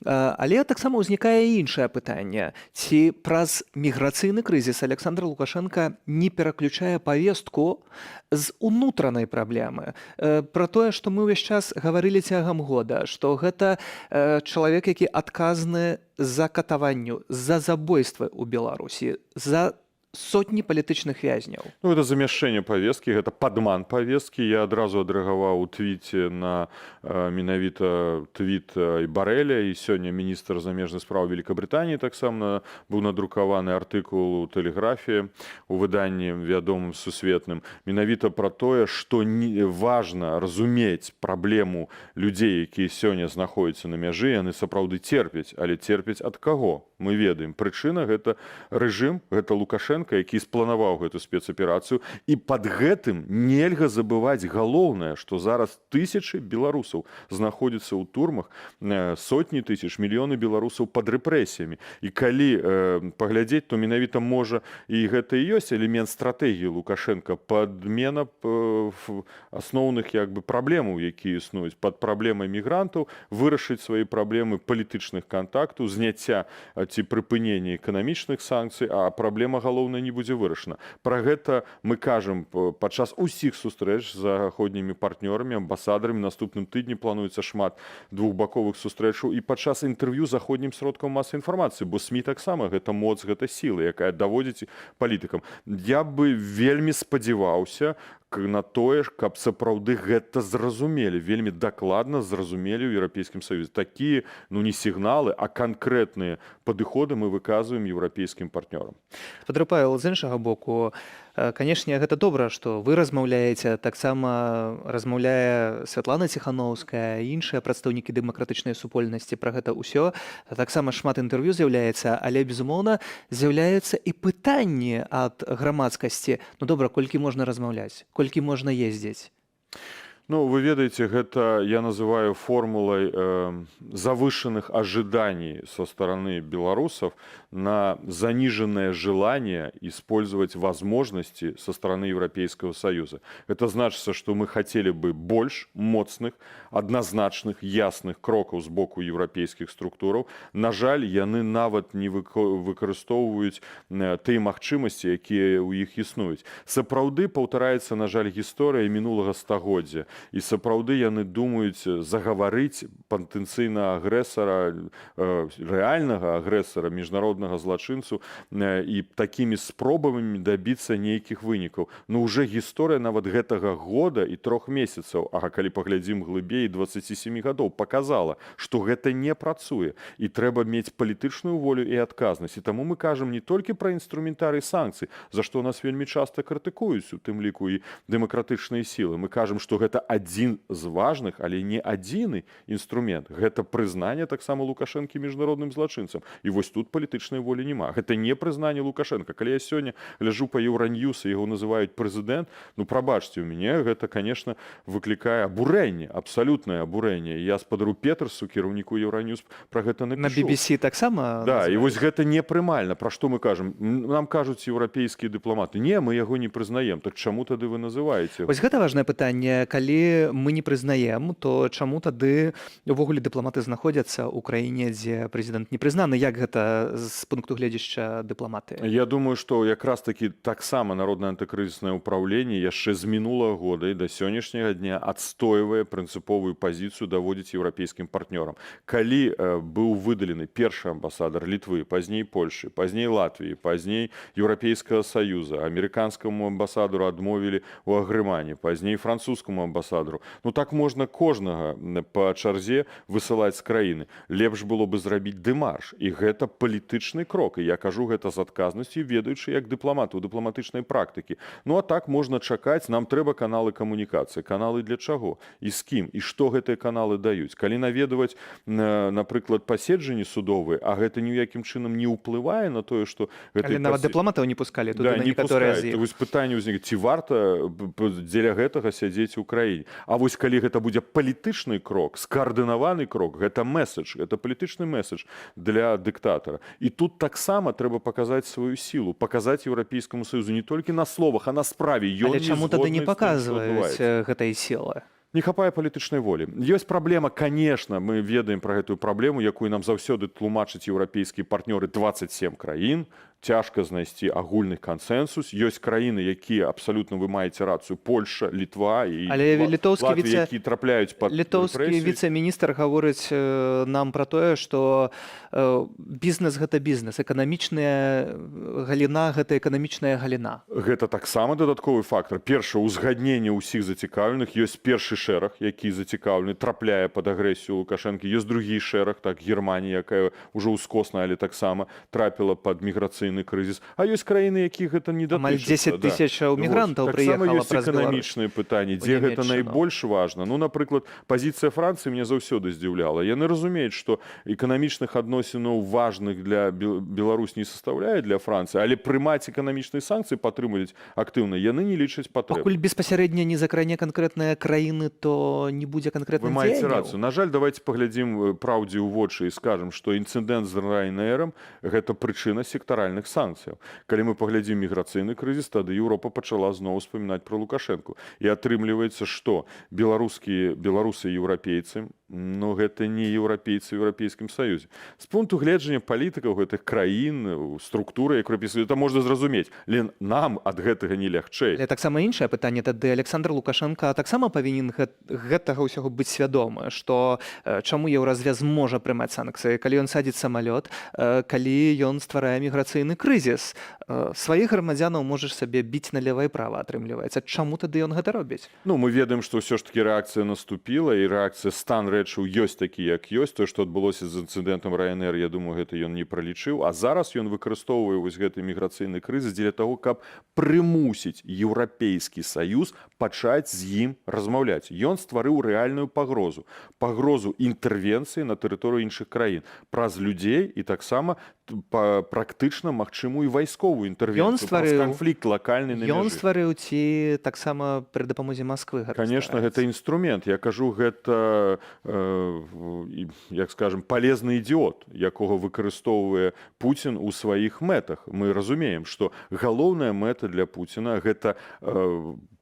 Але таксама ўзнікае іншае пытанне: ці праз міграцыйны крызіс Аляксандр Лукашэнка не пераключае павестку з унутранай праблемы? Пра тое, што мы ўвесь час гаварылі цягам года, што гэта чалавек, які адказны за катаванню, за забойствы ў Беларусі, за сотні палітычных вязняў. Ну, это замяшчэнне павесткі, гэта падман павесткі. Я адразу адрэагаваў у твіце на менавіта твіт і Барэля, і сёння міністр замежных спраў Великабрытаніі, таксама быў надрукаваны артыкул у Тэлеграфе, у выданні вядомым сусветным, менавіта пра тое, што не важна разумець праблему людзей, якія сёння знаходзяцца на мяжы. Яны сапраўды церпяць, але церпяць ад каго, мы ведаем. Прычына — гэта рэжым, гэта Лукашэнка, які спланаваў гэту спецаперацыю. І пад гэтым нельга забываць галоўнае, што зараз тысячы беларусаў знаходзяцца ў турмах, сотні тысяч, мільёны беларусаў пад рэпрэсіямі. І калі паглядзець, то менавіта, можа, і гэта і ёсць элемент стратэгіі Лукашэнка: падмена асноўных як бы праблемаў, якія існуюць, пад праблемай мігрантаў вырашыць свае праблемы палітычных кантактаў, зняцця ці прыпынення эканамічных санкцый, а праблема галоўная не будзе вырашана. Пра гэта мы кажам падчас усіх сустрэч з заходнімі партнёрамі, амбасадарамі. Наступным тыдні плануецца шмат двухбаковых сустрэчаў, і падчас інтэрв'ю заходнім сродкам масавай інфармацыі, бо СМІ таксама — гэта моц, гэта сіла, якая даводзіць палітыкам. Я бы вельмі спадзяваўся на тое ж, каб сапраўды гэта зразумелі, вельмі дакладна зразумелі ў Еўрапейскім Саюзе. Такія, ну, не сігналы, а канкрэтныя падыходы мы выказваем еўрапейскім партнёрам. Спадар Павел, з іншага боку, канешне, гэта добра, што вы размаўляеце, таксама размаўляе Святлана Ціханоўская, іншыя прадстаўнікі дэмакратычнай супольнасці пра гэта ўсё. Таксама шмат інтэрв'ю з'яўляецца, але, безумоўна, з'яўляюцца і пытанні ад грамадскасці. Ну добра, колькі можна размаўляць, колькі можна ездзіць? Ну, вы ведаеце, гэта я называю формулай завышенных ожиданий со стороны белорусов на заниженное желание использовать возможности со стороны Европейского Союза. Это значит, что мы хотели бы больш моцных, адназначных, ясных крокаў з боку еўрапейскіх структураў. На жаль, яны нават не выкарыстоўваюць тыя магчымасці, якія ў іх існуюць. Сапраўды паўтараецца, на жаль, гісторыя мінулага стагоддзя. І сапраўды яны думаюць загаварыць патэнцыйна агрэсара, рэальнага агрэсара, міжнароднага злачынцу і такімі спробамі дабіцца нейкіх вынікаў. Ну, уже гісторыя нават гэтага года і 3 месяцаў, а калі паглядзім глыбей, 27 гадоў, показала, што гэта не працуе і трэба мець палітычную волю і адказнасць. І таму мы кажам не толькі пра інструментарый санкцый, за што нас вельмі часта крытыкуюць, у тым ліку і дэмакратычныя сілы. Мы кажам, што гэта адзін з важных, але не адзіны інструмент. Гэта прызнанне таксама Лукашэнкі міжнародным злачынцам. І вось тут палітычнай волі няма. Гэта не прызнанне Лукашэнка. Калі я сёння гляжу па Еўраньюс, яго называюць прэзідэнт, ну, прабачце, у мяне гэта, конечно, выклікае абурэнне, абсалютнае абурэнне. І я спадару Петерсу, кіраўніку Еўраньюс, пра гэта На напишу. BBC таксама. Да, і вось гэта непрымальна. Пра што мы кажам? Нам кажуць еўрапейскія дыпламаты: не, мы яго не прызнаем. Так чаму тады вы называеце? Вось гэта важнае пытанне. Калі мы не прызнаем, то чаму тады увогуле дыпламаты знаходзяцца ў краіне, дзе прэзідэнт не прызнаны? Як гэта з пункту гледзяшча дыпламаты? Я думаю, што якраз такі таксама Народнае антыкрызіснае ўпраўленне яшчэ з мінулага года і да сённяшняга дня адстойвае прынцыповую пазіцыю, даводзіць еўрапейскім партнёрам. Калі быў выдалены першы амбасадар Літвы, пазней Польшы, пазней Латвіі, пазней Еўрапейскага Саюза, амерыканскаму амбасадару адмовілі ў агрэмане, пазней французскаму амбасадару. Ну, так можна кожнага па чарзе высылаць з краіны. Лепш было бы зрабіць дэмарш, і гэта палітычны крок. І я кажу гэта з адказнасцю, ведаючы як дыпламат у дыпламатычнай практыкі. Ну, а так можна чакаць: нам трэба каналы камунікацыі. Каналы для чаго і з кім, і што гэтыя каналы даюць? Калі наведваць, напрыклад, паседжанні судовыя, а гэта ні ў якім чынам не ўплывае на тое, што Але нават дыпламатаў не пускалі туды, да, на не некаторыя з пускаюць. іх. Вось пытанне ўзнік: ці варта дзеля гэтага сядзець у краіне? А вось калі гэта будзе палітычны крок, скаардынаваны крок, гэта месседж, гэта палітычны месседж для дыктатара. І тут таксама трэба паказаць сваю сілу, паказаць Еўрапейскаму Саюзу не толькі на словах, а на справе: ён Але чаму тады не згодны з тым, што паказваюць адбываецца. гэтай сілы? Не хапае палітычнай волі. Ёсць праблема, конечно, мы ведаем пра гэтую праблему, якую нам заўсёды тлумачаць еўрапейскія партнёры: 27 краін, цяжка знайсці агульны кансэнсус. Ёсць краіны, якія, абсалютна вы маеце рацыю, Польша, Літва і Але літоўскі Латвія, віцэ які трапляюць пад літоўскі рэпрэсіі. віцэ-міністр гаворыць нам пра тое, што бізнес — гэта бізнес, эканамічная галіна — гэта эканамічная галіна. Гэта таксама дадатковы фактар. Перша, узгадненне ўсіх зацікаўленых. Ёсць першы шэраг, які зацікаўлены, трапляе пад агрэсію Лукашэнкі, ёсць другі шэраг, так, Германія, якая ўжо ўскосна, але таксама трапіла пад міграцыйны крызіс, а ёсць краіны, якіх гэта не Амаль датычыцца, 10 тысячаў мігрантаў Вось. Таксама прыехала ёсць праз Беларусь эканамічныя пытанні, у дзе гэта Нямеччыну. найбольш важна. Ну, напрыклад, пазіцыя Францыі мне заўсёды здзіўляла. Яны разумеюць, што эканамічных адносінаў важных для Беларусь не составляе для Францыі, але прымаць эканамічныя санкцыі, падтрымліваць актыўна яны не лічаць патрэбным. Пакуль беспасярэдня не закране канкрэтныя краіны, то не будзе Вы канкрэтных маеце дзеянняў. рацыю. На жаль, давайте паглядзім праўдзе ў вочы і скажам, што інцыдэнт з Ryanairом — гэта прычына сектаральных санкцыяў. Калі мы паглядзім міграцыйны крызіс, тады Еўропа пачала зноў успамінаць пра Лукашэнку. І атрымліваецца, што беларускія беларусы еўрапейцы, но гэта не еўрапейцы ў Еўрапейскім Саюзе. З пункту гледжання палітыкаў гэтых краін, структуры еўрапейскай, это можна зразумець. Але нам ад гэтага не лягчэй. Але таксама іншае пытанне тады: Александр Лукашенко таксама павінен гэтага ўсяго быць свядомы, што чаму Еўразвяз можа прымаць санкцыі, калі ён садзіць самалёт, калі ён стварае міграцыйны крызіс? Сваіх грамадзянаў можаш сабе біць налева і права, атрымліваецца. Чаму тады ён гэта робіць? Ну, мы ведаем, што ўсё ж такі рэакцыя наступіла, і рэакцыя, стан рэчаў ёсць такі, як ёсць. Тое, што адбылося з інцыдэнтам Ryanair, я думаю, гэта ён не пралічыў. А зараз ён выкарыстоўвае вось гэты міграцыйны крызіс дзеля таго, каб прымусіць Еўрапейскі Саюз пачаць з ім размаўляць. Ён стварыў рэальную пагрозу, пагрозу інтэрвенцыі на тэрыторыю іншых краін праз людзей і таксама практычна магчымую вайсковую інтэрвенцыю Ён праз канфлікт лакальны на Ён мяжы. стварыў ці таксама пры дапамозе Масквы гэта Конечно, ствараецца? гэта інструмент. Я кажу, гэта, як скажем, полезны ідыот, якога выкарыстоўвае Пуцін у сваіх мэтах. Мы разумеем, што галоўная мэта для Пуціна — гэта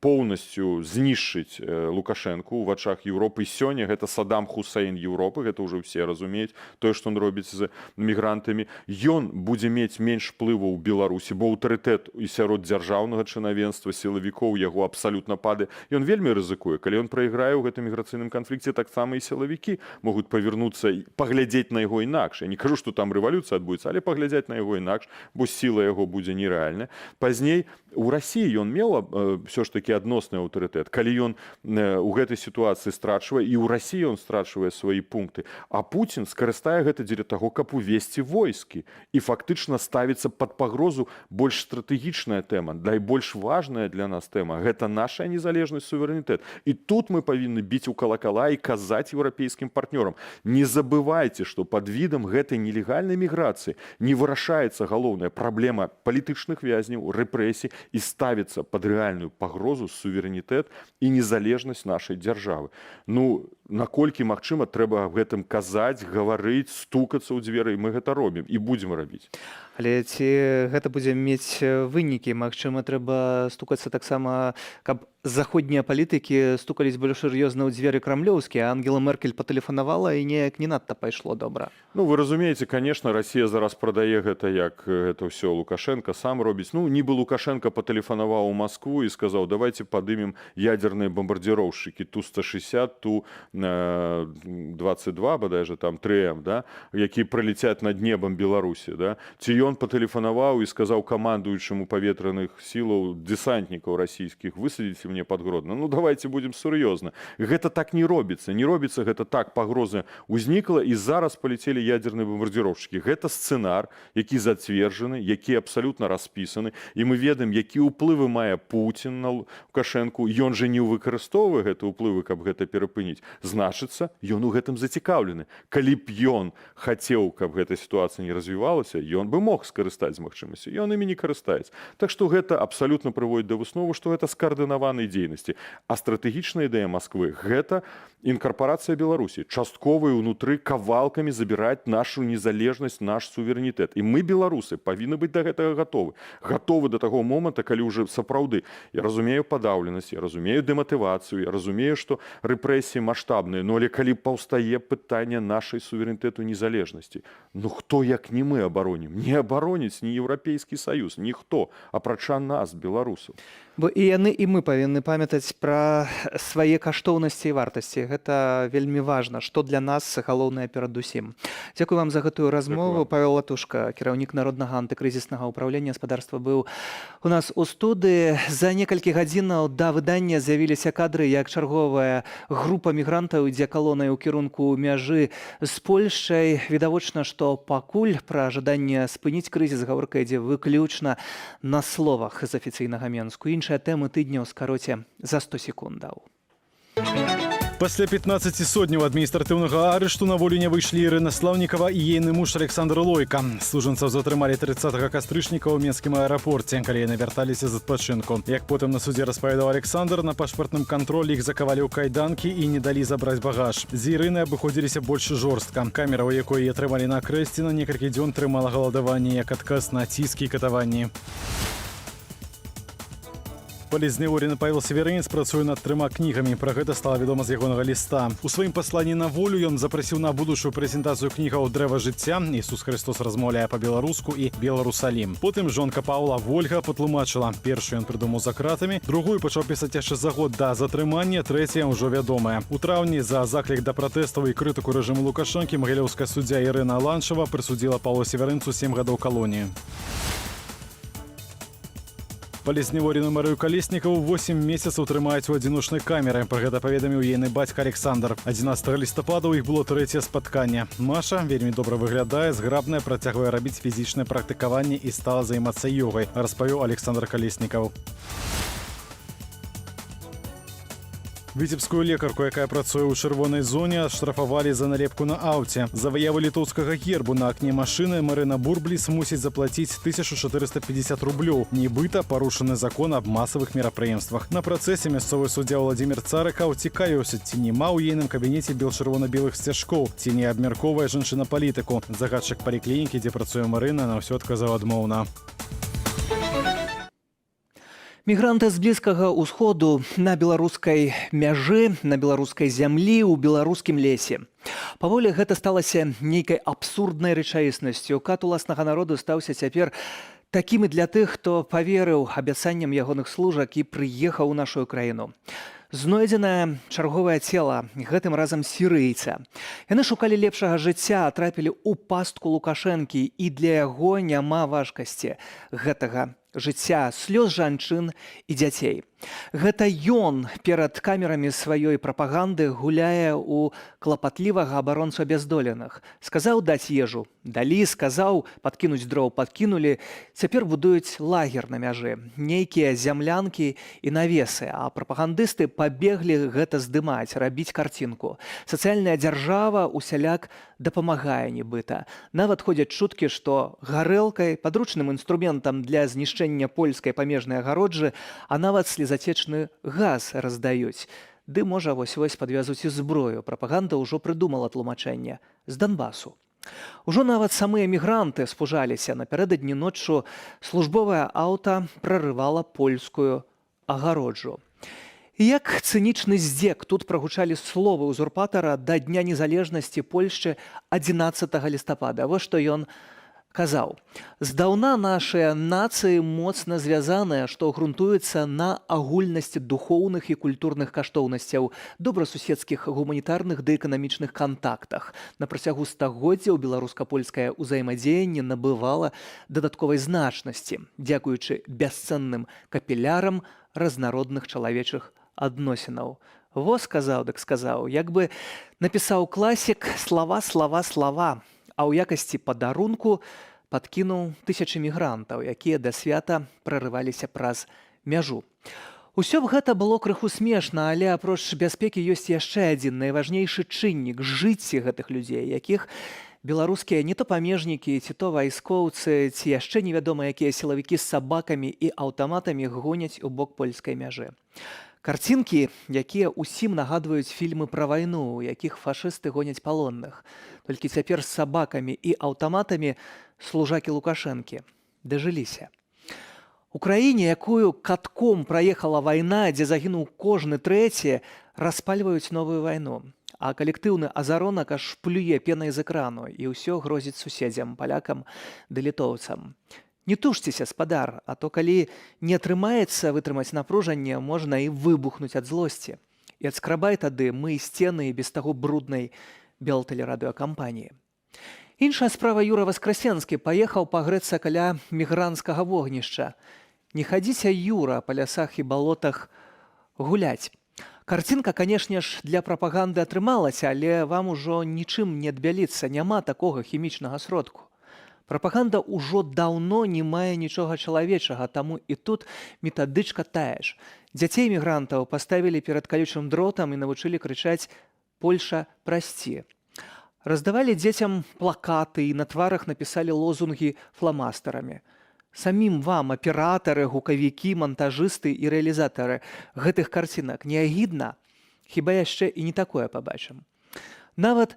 поўнасцю знішчыць Лукашэнку ў вачах Еўропы. Сёння гэта Садам Хусейн Еўропы, гэта ўжо ўсе разумеюць, тое, што он робіць з мігрантамі. Ён будзе мець менш вплыву ў Беларусі, бо аўтарытэт і сярод дзяржаўнага чынавенства, сілавікоў яго абсалютна падае. Ён вельмі рызыкуе. Калі ён прайграе ў гэтым міграцыйным канфлікце, таксама і сілавікі могуць павярнуцца і паглядзець на яго інакш. Я не кажу, што там рэвалюцыя адбудзецца, але паглядзець на яго інакш, бо сіла яго будзе нерэальная. Пазней у Расіі ён меў ўсё ж такі адносны аўтарытэт. Калі ён у гэтай сітуацыі страчвае, і ў Расіі ён страчвае свае пункты, а Пуцін скарыстае гэта дзеля таго, каб увесці войскі і фактычна ставіцца пад пагрозу больш стратэгічная тэма, найбольш важная для нас тэма. Гэта наша незалежнасць, суверэнітэт. І тут мы павінны біць у калакала і казаць еўрапейскім партнёрам: не забывайце, што пад відам гэтай нелегальнай міграцыі не вырашаецца галоўная праблема палітычных вязняў, рэпрэсій і ставіцца пад рэальную пагрозу суверэнітэт і незалежнасць нашай дзяржавы. Ну, наколькі магчыма, трэба аб гэтым казаць, гаварыць, стукацца ў дзверы, і мы гэта робім і будзем рабіць. Але ці гэта будзе мець вынікі? Магчыма, трэба стукацца таксама, каб заходнія палітыкі стукались больш сур'ёзна ў дзверы крамлёўскія. Ангела Меркель патэлефанавала, і неяк не надта пайшло добра. Ну, вы разумееце, конечно, Расія зараз прадае гэта як гэта ўсё Лукашэнка сам робіць. Ну, нібы Лукашэнка патэлефанаваў у Маскву і сказаў: «Давайте падымем ядерные бомбардировщики Ту-160, Ту-22, бадай жа там 3М, да, якія пралецяць над небам Беларусі», да? Ці ён патэлефанаваў і сказаў камандуючаму паветраных сілаў: «Дэсантнікаў расійскіх высадзіце мне пад Гродно». Ну, давайте будем сур'ёзна. Гэта так не робіцца. Не робіцца гэта так: пагроза ўзнікла, і зараз палецелі ядерные бомбардировщики. Гэта сцэнар, які зацверджаны, які абсалютна распісаны, і мы ведаем, які ўплывы мае Пуцін на Лукашэнку. Ён жа не выкарыстоўвае гэты ўплывы, каб гэта перапыніць. Значыцца, ён у гэтым зацікаўлены. Калі б ён хацеў, каб гэта сітуацыя не развівалася, ён бы мог скарыстаць з магчымасці. Ён імі не карыстаецца. Так што гэта абсалютна прыводіць да высновы, што гэта скаардынаванай дзейнасці. А стратэгічная ідэя Масквы — гэта інкарпорацыя Беларусі, частковая, ўнутры кавалкамі забіраць нашу незалежнасць, наш суверэнітэт. І мы, беларусы, павінны быць да гэтага гатовы. Гатовы да таго моманта, калі ўжо сапраўды, я разумею падаўленасць, я разумею дэматывацыю, я разумею, што рэпрэсіі маштабныя, но але калі паўстае пытанне нашай суверэнітэту, незалежнасці, ну хто, як не мы, абаронім? Не абароніць ні Еўрапейскі Саюз, ніхто, апрача нас, беларусаў. Бо і яны, і мы павінны памятаць пра свае каштоўнасці і вартасці. Гэта вельмі важна, што для нас галоўнае перадусім. Дзякую вам за гэтую размову. Павел Латушка, кіраўнік Народнага антыкрызіснага ўпраўлення гаспадарства, быў у нас у студыі. За некалькі гадзінаў да выдання з'явіліся кадры, як чарговая група мігрантаў ідзе калонай у кірунку мяжы з Польшчай. Відавочна, што пакуль пра жаданне спыніць крызіс гаворка ідзе выключна на словах з афіцыйнага Менску. Іншыя тэмы тыдня ў скароце за 100 секундаў. Пасля 15 сотняў адміністратыўнага арышту на волю не выйшлі Ірына Слаўнікава і ейны муж Аляксандр Лойка. Сужанцаў затрымалі 30 кастрычніка ў менскім аэрапорце, калі яны вярталіся з адпачынку. Як потым на судзе распавядаў Аляксандр, на пашпартным кантролі іх закавалі ў кайданкі і не далі забраць багаж. З Ірынай абыходзіліся больш жорстка. Камера, у якой яе трымалі на Акрэсціна, некалькі дзён трымала галадаванне як адказ на ціскі і катаванні. Палітзняволены Павел Севярынец працуе над трыма кнігамі. Пра гэта стала вядома з ягонага ліста. У сваім пасланні на волю ён запрасіў на будучую прэзентацыю кнігаў «Дрэва жыцця», «Ісус Хрыстос размаўляе па-беларуску» і «Беларусалім». Потым жонка Паўла Вольга патлумачыла: першую ён прыдумаў за кратамі, другую пачаў пісаць яшчэ за год да затрымання, трэцяя ўжо вядомая. У траўні за заклік да пратэстаў і крытыку рэжыму Лукашэнкі магілёўская суддзя Ірына Ланчава прысудзіла Паўлу Севярынцу 7 гадоў калоніі. Палітзняволеную Марыю Калеснікаву 8 месяцаў трымаюць у адзіночнай камеры. Пра гэта паведаміў ейны бацька Аляксандр. 11 лістапада ў іх было трэцяе спатканне. Маша вельмі добра выглядае, зграбная, працягвае рабіць фізічнае практыкаванне і стала займацца ёгай, распавёў Аляксандр Калеснікаў. Віцебскую лекарку, якая працуе ў чырвонай зоне, адштрафавалі за налепку на аўце. За выяву літоўскага гербу на акне машыны Марына Бурбліс мусіць заплаціць 1450 рублёў. Нібыта парушаны закон аб масавых мерапрыемствах. На працэсе мясцовы суддзя Уладзімір Царыкаў цікавіўся, ці няма ў ейным кабінеце бел-чырвона-белых сцяжкоў, ці не абмяркоўвае жанчына палітыку. Загадчык паліклінікі, дзе працуе Марына, на ўсё адказаў адмоўна. Мігранты з Блізкага Усходу на беларускай мяжы, на беларускай зямлі, ў беларускім лесе. Паволі гэта сталася нейкай абсурднай рэчаіснасцю. Кат уласнага народу стаўся цяпер такім і для тых, хто паверыў абяцанням ягоных служак і прыехаў у нашу краіну. Знойдзенае чарговае цела, гэтым разам сірыйца. Яны шукалі лепшага жыцця, трапілі ў пастку Лукашэнкі, і для яго няма важкасці гэтага жыцця, слёз жанчын і дзяцей. Гэта ён перад камерамі сваёй прапаганды гуляе ў клапатлівага абаронцу абяздоленых. Сказаў даць ежу, далі, сказаў падкінуць дроў, падкінулі. Цяпер будуюць лагер на мяжы, нейкія зямлянкі і навесы, а прапагандысты пабеглі гэта здымаць, рабіць карцінку. Сацыяльная дзяржава усяляк дапамагае нібыта. Нават ходзяць чуткі, што гарэлкай, падручным інструментам для знішчэння польскай памежнай агароджы, а нават слезацечны газ раздаюць. Ды можа, вось-вось падвязуць і зброю. Прапаганда ўжо прыдумала тлумачэнне з Донбасу. Ужо нават самыя мігранты спужаліся. Напярэдадні ноччу службовае аўта прарывала польскую агароджу. І як цынічны здзек тут прагучалі словы узурпатара да Дня незалежнасці Польшчы 11 лістапада. Вось што ён казаў: «Здаўна нашыя нацыі моцна звязаныя, што грунтуецца на агульнасці духоўных і культурных каштоўнасцяў, добрасуседскіх, гуманітарных ды эканамічных кантактах. На працягу стагоддзяў беларуска-польскае ўзаемадзеянне набывала дадатковай значнасці, дзякуючы бясцэнным капілярам разнародных чалавечых адносінаў». Во сказаў, дык сказаў, як бы напісаў класік: «Слова, слова, слова», а ў якасці падарунку падкінуў тысячы мігрантаў, якія да свята прарываліся праз мяжу. Усё б гэта было крыху смешна, але апроч бяспекі ёсць яшчэ адзін найважнейшы чыннік — жыцці гэтых людзей, якіх беларускія не то памежнікі, ці то вайскоўцы, ці яшчэ невядома якія сілавікі з сабакамі і аўтаматамі гоняць у бок польскай мяжы. Карцінкі, якія ўсім нагадваюць фільмы пра вайну, у якіх фашысты гоняць палонных. Толькі цяпер з сабакамі і аўтаматамі служакі Лукашэнкі дажыліся. У краіне, якую катком праехала вайна, дзе загінуў кожны трэці, распальваюць новую вайну. А калектыўны азаронак аж плюе пенай з экрану і ўсё грозіць суседзям, палякам ды літоўцам. Не тушцеся, спадар, а то калі не атрымаецца вытрымаць напружанне, можна і выбухнуць ад злосці. І адскрабай тады мы сцены і без таго бруднай белтэлерадыёкампаніі. Іншая справа — Юра Васкрасенскі паехаў пагрэцца каля мігранцкага вогнішча. Не хадзіце, Юра, па лясах і балотах гуляць. Карцінка, канешне ж, для прапаганды атрымалася, але вам ужо нічым не адбяліцца, няма такога хімічнага сродку. Прапаганда ўжо даўно не мае нічога чалавечага, таму і тут метадычка тая ж. Дзяцей мігрантаў паставілі перад калючым дротам і навучылі крычаць: «Польша, прости». Раздавалі дзецям плакаты і на тварах напісалі лозунгі фламастарамі. Самім вам, аператары, гукавікі, мантажысты і рэалізатары гэтых карцінак, не агідна? Хіба яшчэ і не такое пабачым. Нават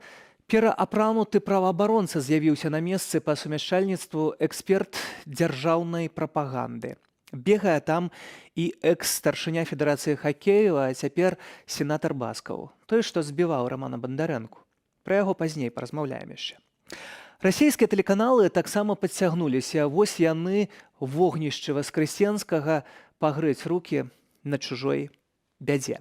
пераапрануты праваабаронца з'явіўся на месцы, па сумяшчальніцтву эксперт дзяржаўнай прапаганды. Бегае там і экс-старшыня Федэрацыі хакею, а цяпер сенатар Баскаў, той, што збіваў Рамана Бандарэнку. Пра яго пазней паразмаўляем яшчэ. Расійскія тэлеканалы таксама падцягнуліся. Вось яны вогнішчы Васкрасенскага пагрэць рукі на чужой бядзе.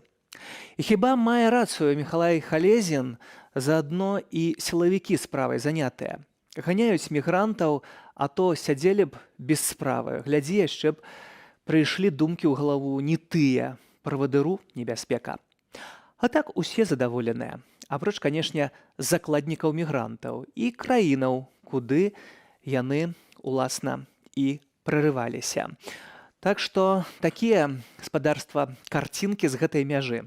І хіба мае рацыю Міхалай Халезін, заадно і сілавікі справай занятыя. Ганяюць мігрантаў, а то сядзелі б без справы. Глядзі, яшчэ б прыйшлі думкі ў галаву не тыя, правадыру небяспека. А так усе задаволеныя. Апроч, канешне, закладнікаў мігрантаў і краінаў, куды яны, уласна, і прарываліся. Так што такія, спадарства, карцінкі з гэтай мяжы.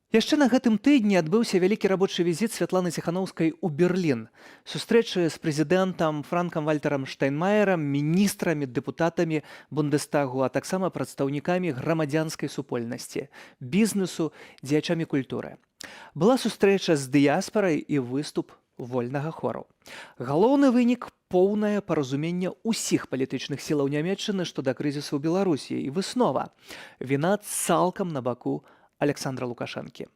Яшчэ на гэтым тыдні адбыўся вялікі рабочы візіт Святланы Ціханаўскай у Берлін. Сустрэчы з прэзідэнтам Франкам Вальтарам Штайнмаерам, міністрамі, дэпутатамі Бундестагу, а таксама прадстаўнікамі грамадзянскай супольнасці, бізнесу, дзеячамі культуры. Была сустрэча з дыяспарай і выступ Вольнага хору. Галоўны вынік — поўнае паразуменне ўсіх палітычных сілаў Нямеччыны што да крызісу ў Беларусі, і выснова: віна цалкам на баку Аляксандра Лукашэнкі.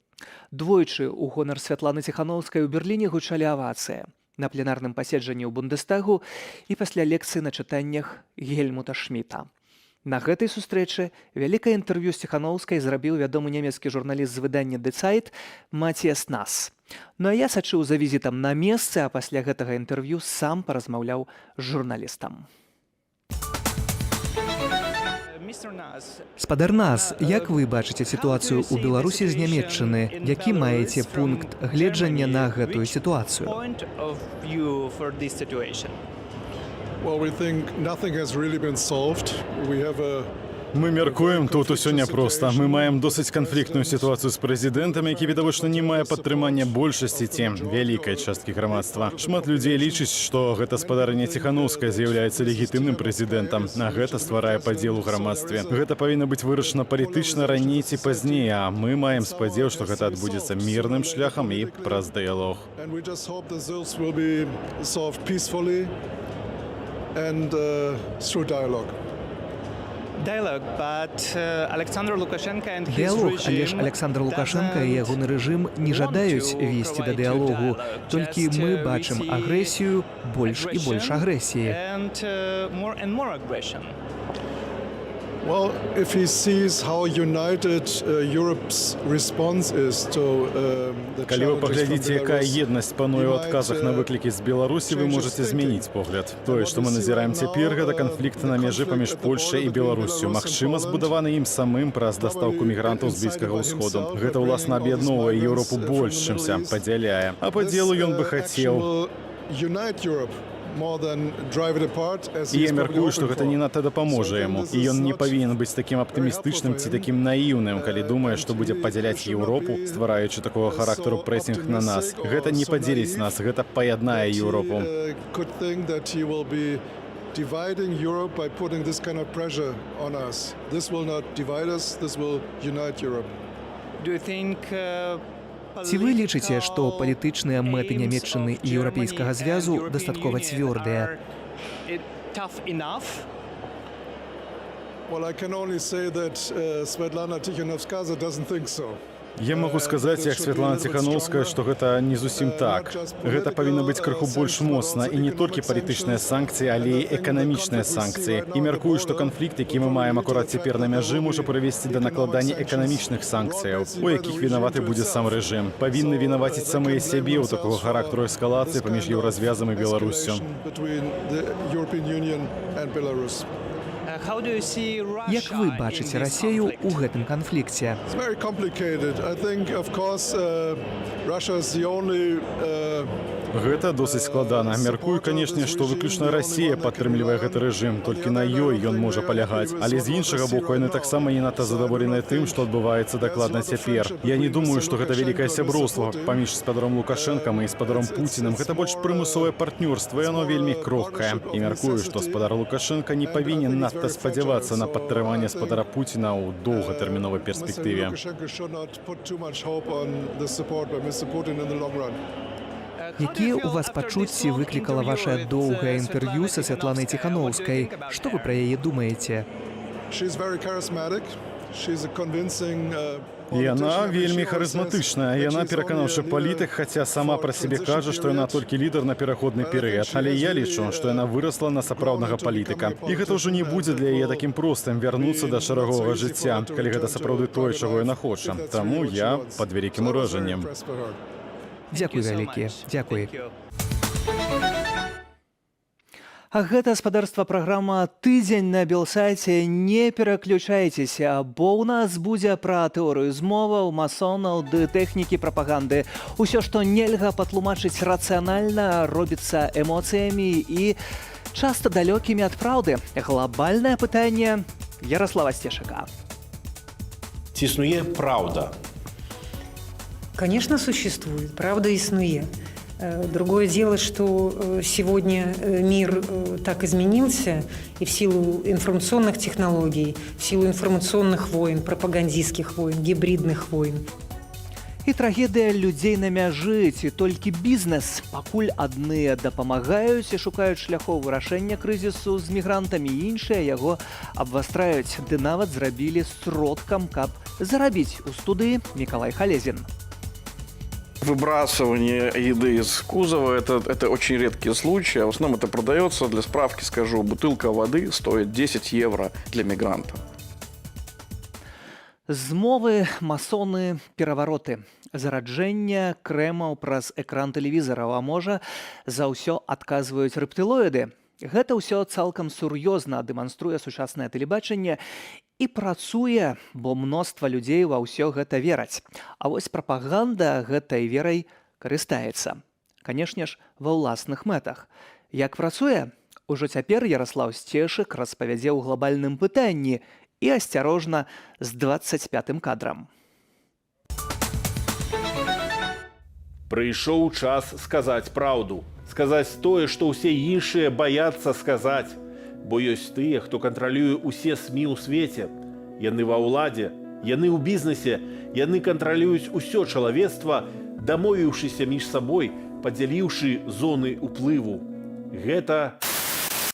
Двойчы ў гонар Святланы Ціханоўскай у Берліне гучалі авацыі: на пленарным паседжанні ў Бундестагу і пасля лекцыі на чытаннях Гельмута Шміта. На гэтай сустрэчы вялікае інтэрв'ю з Ціханоўскай зрабіў вядомы нямецкі журналіст з выдання «Дэ Цайт» Маціас Нас. Ну а я сачыў за візітам на месцы, а пасля гэтага інтэрв'ю сам паразмаўляў з журналістам. Спадар Нас, як вы бачыце сітуацыю ў Беларусі з Нямеччыны? Які маеце пункт гледжання на гэтую сітуацыю? Well, we think nothing has really been solved. We have a Мы мяркуем, тут усё няпроста. Мы маем досыць канфліктную сітуацыю з прэзідэнтам, які відавочна не мае падтрымання большасці ці вялікай часткі грамадства. Шмат людзей лічыць, што гэта спадарыня Ціханоўская з'яўляецца легітымным прэзідэнтам. А гэта стварае падзел у грамадстве. Гэта павінна быць вырашана палітычна раней ці пазней, а мы маем спадзеў, што гэта адбудзецца мірным шляхам і праз дыялог. And we just hope that this will be solved peacefully and through dialogue. Дыялог, але ж Аляксандр Лукашэнка і ягоны рэжым не жадаюць весці да дыялогу. Толькі мы бачым агрэсію, больш і больш агрэсіі. Well, if he sees how united Europe's response is to the Калі вы challenges from паглядзіце, якая Belarus, еднасць пануе ў адказах на выклікі з Беларусі, вы можаце змяніць погляд. Тое, што мы назіраем цяпер, гэта канфлікт на мяжы паміж Польшчай і Беларуссю, магчыма, збудаваны ім самым праз дастаўку мігрантаў з Блізкага Ўсходу. Гэта, ўласна, аб'ядноўвае Еўропу больш, чымся падзяляе. А падзелу ён бы хацеў. Will unite Europe more than drive it apart, as І he я is probably мяркую, што hoping гэта for. не надта дапаможа яму. І ён не павінен быць такім аптымістычным ці такім наіўным, калі думае, што будзе падзяляць Еўропу, ствараючы такога характару прэсінг на нас. Гэта не падзеліць нас, гэта паяднае Еўропу. Could think that he will be dividing Europe by putting this kind of pressure on us. This will not divide us, this will unite Europe. Ці вы лічыце, што палітычныя мэты Нямеччыны і Еўрапейскага звязу дастаткова цвёрдыя? Well, I can only say that Svetlana Tikhanovskaya doesn't think so. Я магу сказаць, як Святлана Ціханоўская, што гэта не зусім так. Гэта павінна быць крыху больш моцна, і не толькі палітычныя санкцыі, але і эканамічныя санкцыі. І мяркую, што канфлікт, які мы маем акурат цяпер на мяжы, можа прывесці да накладання эканамічных санкцыяў, у якіх вінаваты будзе сам рэжым. Павінны вінаваціць самыя сябе ў такога характару эскалацыі паміж Еўразвязам і Беларуссю. Between the European Union and Belarus. Як вы бачыце Расею ў гэтым канфлікце? It's very complicated. I think, of course, Russia is the only Гэта досыць складана. Мяркую, канешне, што выключна Расія падтрымлівае гэты рэжым, толькі на ёй ён можа палягаць. Але з іншага боку, яны таксама не надта задаволеныя тым, што адбываецца дакладна цяпер. Я не думаю, што гэта вялікае сяброўства паміж спадаром Лукашэнкам і спадаром Пуціным. Гэта больш прымусовае партнёрства, і яно вельмі крохкае. І мяркую, што спадар Лукашэнка не павінен надта спадзявацца на падтрыманне спадара Пуціна ў доўгатэрміновай Mr. перспектыве. Lukashenko should not put too much hope on the support by Mr. Putin in the long run. Якія ў вас пачуцці выклікала ваша доўгае інтэрв'ю са Святланай Ціханоўскай? Што вы пра яе думаеце? She's very charismatic. She's a convincing Яна вельмі харызматычная. Яна пераканаўчы палітык, хаця сама пра сябе кажа, што яна толькі лідар на пераходны перыяд. Але я лічу, што яна вырасла на сапраўднага палітыка. І гэта ўжо не будзе для яе такім простым вярнуцца да шараговага жыцця, калі гэта сапраўды тое, чаго яна хоча. Таму я пад вялікім уражаннем. Дзякуй вялікі. Дзякуй. А гэта, спадарства, праграма «Тыдзень» на Белсаце. Не пераключайцеся, бо ў нас будзе пра тэорыю змоваў, масонаў ды тэхнікі прапаганды. Усё, што нельга патлумачыць рацыянальна, робіцца эмоцыямі і часта далёкімі ад праўды. Глобальнае пытанне Ярослава Сцешака. Ці існуе праўда? Конечно, существует. Правда існуе. Другое дело, что сегодня мир так изменился, и в силу информационных технологий, в силу информационных войн, пропагандистских войн, гибридных войн. І трагедыя людзей на мяжы ці толькі бізнес. Пакуль адныя дапамагаюць і шукаюць шляхоў вырашэння крызісу з мігрантамі, іншыя яго абвастраюць. Ды нават зрабілі сродкам, каб зарабіць. У студыі Мікалай Халезін. Выбрасывание еды из кузова – это очень редкие случаи. А в основном это продается. Для справки скажу, бутылка воды стоит 10 евро для мигранта. Змовы, масоны, перавароты. Зараджэнне крэмаў праз экран тэлевізараў, а можа, за ўсё адказваюць рэптылоіды. Гэта ўсё цалкам сур'ёзна дэманструе сучаснае тэлебачанне і працуе, бо мноства людзей ва ўсё гэта вераць. А вось прапаганда гэтай верай карыстаецца. Канешне ж, ва ўласных мэтах. Як працуе? Ужо цяпер Яраслаў Сцешык распавядзе ў глобальным пытанні і асцярожна з 25 кадрам. Прыйшоў час сказаць праўду, сказаць тое, што ўсе іншыя баяцца сказаць. Бо ёсць тыя, хто кантралюе ўсе СМІ ў свеце. Яны ва ўладзе, яны ў бізнесе, яны кантралююць усё чалавецтва, дамовіўшыся між сабой, падзяліўшы зоны ўплыву. Гэта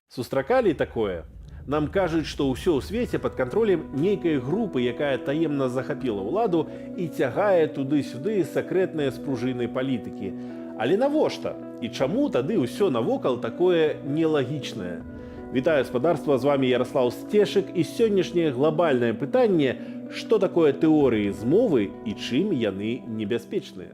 сустракалі такое? Нам кажуць, што ўсё ў свеце пад кантролем нейкай групы, якая таемна захапіла ўладу і цягае туды-сюды сакрэтныя спружыны палітыкі. Але навошта? І чаму тады ўсё навокал такое нелагічнае? Вітаю, спадарства, з вамі Яраслаў Сцешык, і сённяшняе глобальнае пытанне: што такое тэорыі змовы і чым яны небяспечныя?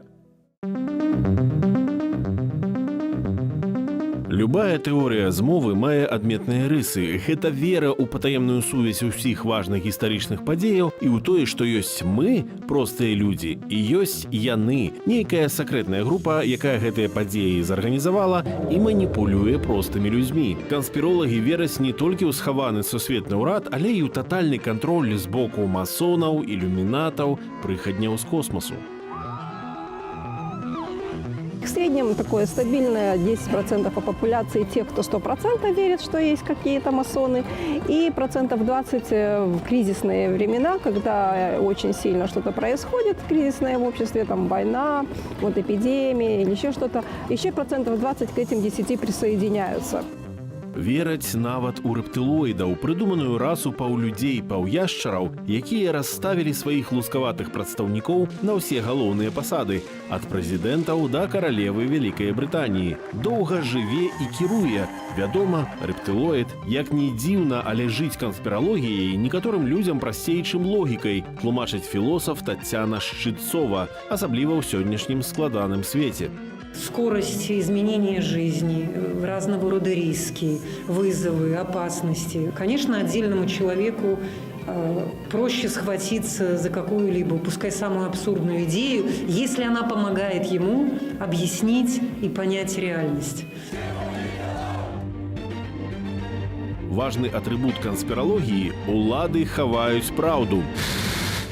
Любая тэорыя змовы мае адметныя рысы. Гэта вера ў патаемную сувязь усіх важных гістарычных падзеяў і ў тое, што ёсць мы, простыя людзі, і ёсць яны, нейкая сакрэтная група, якая гэтыя падзеі зарганізавала і маніпулюе простымі людзьмі. Канспіролагі вераць не толькі ў схаваны сусветны ўрад, але і ў татальны кантроль з боку масонаў, ілюмінатаў, прыхадняў з космасу. В среднем такое стабильное 10% по популяции тех, кто 100% верит, что есть какие-то масоны, и процентов 20 в кризисные времена, когда очень сильно что-то происходит кризисное в обществе, там война, вот эпидемия или еще что-то, еще процентов 20 к этим 10 присоединяются. Вераць нават у рэптылоідаў, прыдуманую расу паўлюдзей, паўяшчараў, якія расставілі сваіх лускаватых прадстаўнікоў на ўсе галоўныя пасады, ад прэзідэнтаў да каралевы Вялікай Брытаніі. Доўга жыве і кіруе. Вядома, рэптылоід. Як ні дзіўна, але жыць канспіралогіяй некаторым людзям прасцей, чым логікай, тлумачыць філосаф Тацяна Шчытцова, асабліва ў сённяшнім складаным свеце. Скорость изменения жизни, разного рода риски, вызовы, опасности. Конечно, отдельному человеку проще схватиться за какую-либо, пускай самую абсурдную идею, если она помогает ему объяснить и понять реальность. Важны атрыбут канспіралогіі: улады хаваюць праўду.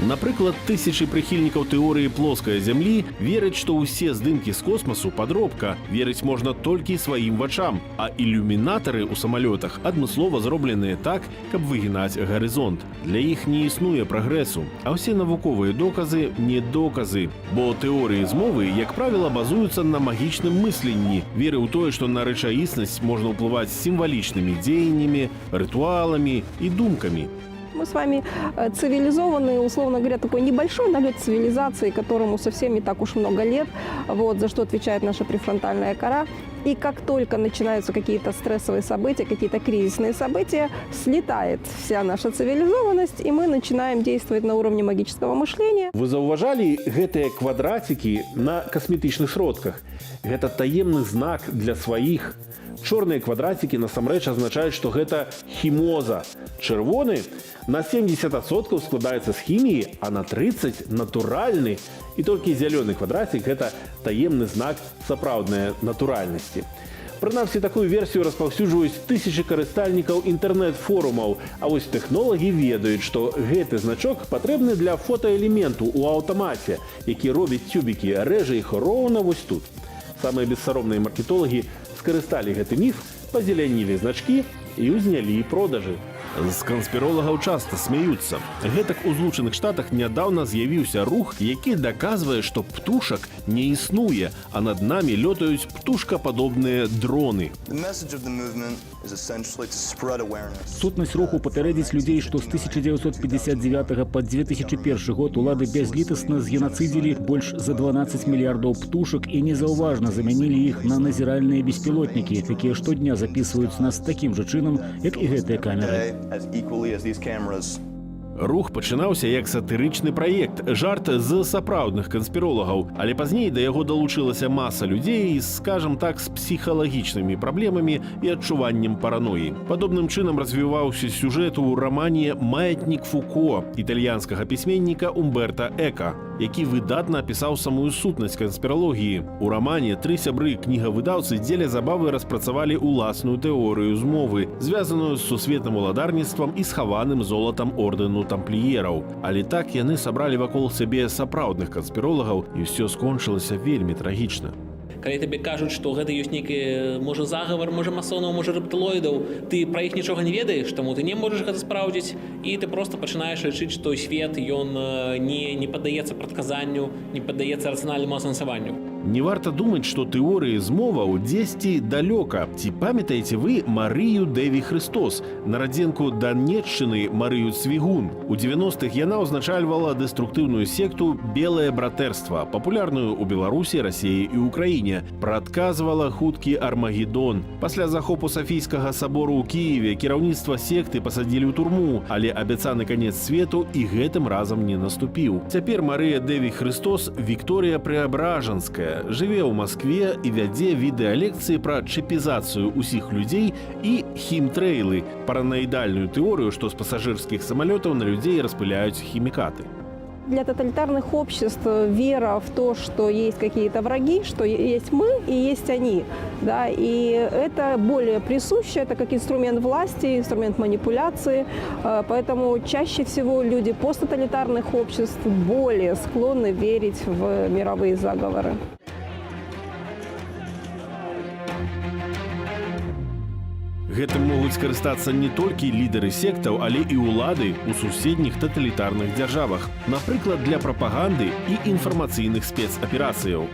Напрыклад, тысячы прыхільнікаў тэорыі плоскай зямлі вераць, што ўсе здымкі з космасу падробка, верыць можна толькі сваім вачам, а ілюмінатары ў самалётах адмыслова зробленыя так, каб выгінаць гарызонт. Для іх не існуе прагрэсу, а ўсе навуковыя доказы не доказы, бо тэорыі змовы, як правіла, базуюцца на магічным мысленні, веры ў тое, што на рэчаіснасць можна ўплываць сімвалічнымі дзеяннямі, рытуаламі і думкамі. Мы с вами цивилизованные, условно говоря, такой небольшой налет цивилизации, которому совсем не так уж много лет, вот, за что отвечает наша префронтальная кора. И как только начинаются какие-то стрессовые события, какие-то кризисные события, слетает вся наша цивилизованность, и мы начинаем действовать на уровне магического мышления. Вы заўважалі гэтыя квадрацікі на касметычных сродках? Гэта таемны знак для сваіх. Чорныя квадрацікі насамрэч азначаюць, што гэта хімоза. Чырвоны на 70% складаецца з хіміі, а на 30 натуральны. І толькі зялёны квадрацік — гэта таемны знак сапраўднай натуральнасці. Прынамсі, такую версію распаўсюджваюць тысячы карыстальнікаў інтэрнэт-форумаў. А вось тэхнолагі ведаюць, што гэты значок патрэбны для фотаэлементу ў аўтамаце, які робіць цюбікі, рэжа іх роўна вось тут. Самыя бессаромныя маркетолагі скарысталі гэты міф, пазелянілі значкі і ўзнялі продажы. З канспіролагаў часта смяюцца. Гэтак у Злучаных Штатах нядаўна з'явіўся рух, які даказвае, што птушак не існуе, а над намі лётаюць птушкападобныя дроны. The message of the movement is essentially to spread awareness. Сутнасць руху папярэдзіць людзей, што з 1959 па 2001 год улады бязлітасна згенацыдзілі больш за 12 мільярдаў птушак і незаўважна замянілі іх на назіральныя беспілотнікі, якія штодня запісваюць нас такім жа чынам, як і гэтыя камеры. Day as equally as these cameras. Рух пачынаўся як сатырычны праект, жарт з сапраўдных канспіролагаў, але пазней да яго далучылася маса людзей, скажам так, з псіхалагічнымі праблемамі і адчуваннем параноі. Падобным чынам развіваўся сюжэт у рамане «Маятнік Фуко» італьянскага пісьменніка Умберта Эка, які выдатна апісаў самую сутнасць канспіралогіі. У рамане тры сябры кнігавыдаўцы дзеля забавы распрацавалі ўласную тэорыю змовы, звязаную з сусветным уладарніцтвам і схаваным золатам ордэну тампліераў. Але так яны сабралі вакол сябе сапраўдных канспіролагаў, і ўсё скончылася вельмі трагічна. Калі табе кажуць, што гэта ёсць нейкі, можа, загавар, можа, масонаў, можа, рэптылоідаў, ты пра іх нічога не ведаеш, таму ты не можаш гэта спраўдзіць, і ты просто пачынаеш лічыць, што свет, ён не паддаецца прадказанню, не паддаецца рацыянальнаму асэнсаванню. Не варта думаць, што тэорыі змоваў дзесьці далёка. Ці памятаеце вы Марыю Дэві Хрыстос, нарадзенку Данеччыны Марыю Цвігун? У 90-х яна ўзначальвала дэструктыўную секту «Белае братэрства», папулярную ў Беларусі, Расіі і Украіне. Прадказвала хуткі Армагеддон. Пасля захопу Сафійскага сабору ў Кіеве кіраўніцтва секты пасадзілі ў турму, але абяцаны канец свету і гэтым разам не наступіў. Цяпер Марыя Дэві Хрыстос Вікторыя Преображанская жыве ў Маскве і вядзе відэалекцыі пра чыпізацыю ўсіх людзей і хімтрэйлы, паранаідальную тэорыю, што з пасажырскіх самалётаў на людзей распыляюць хімікаты. Для тоталитарных обществ вера в то, что есть какие-то враги, что есть мы и есть они. Да, и это более присуще, это как инструмент власти, инструмент манипуляции. Поэтому чаще всего люди посттоталитарных обществ более склонны верить в мировые заговоры. Гэтым могуць скарыстацца не толькі лідары сектаў, але і ўлады ў суседніх таталітарных дзяржавах, напрыклад, для прапаганды і інфармацыйных спецаперацыяў.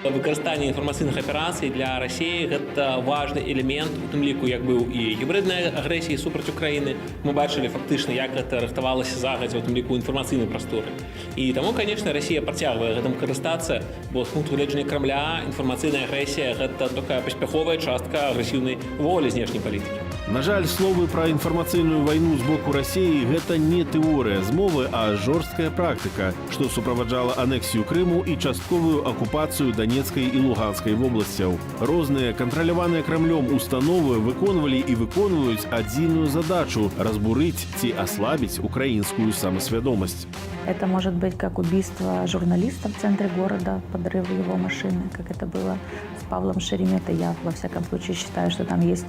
Выкарыстанне інфармацыйных аперацый для Расіі — гэта важны элемент, у тым ліку як быў і гібрыдная агрэсіі супраць Украіны. Мы бачылі фактычна, як гэта рыхтавалася загадзя, у тым ліку інфармацыйнай прасторы. І таму, конечно, Расія працягвае гэтым карыстацца, бо з пункту гледжання Крамля інфармацыйная агрэсія — гэта такая паспяховая частка агрэсіўнай волі знешняй палітыкі. На жаль, словы пра інфармацыйную вайну з боку Расіі — гэта не тэорыя змовы, а жорсткая практыка, што суправаджала анексію Крыму і частковую акупацыю Данецкай і Луганскай вобласцяў. Розныя кантраляваныя Крамлём установы выконвалі і выконваюць адзіную задачу — разбурыць ці аслабіць украінскую самасвядомасць. Это может быть как убийство журналиста в центре города, подрыв его машины, как это было с Павлом Шереметой. Я, во всяком случае, считаю, что там есть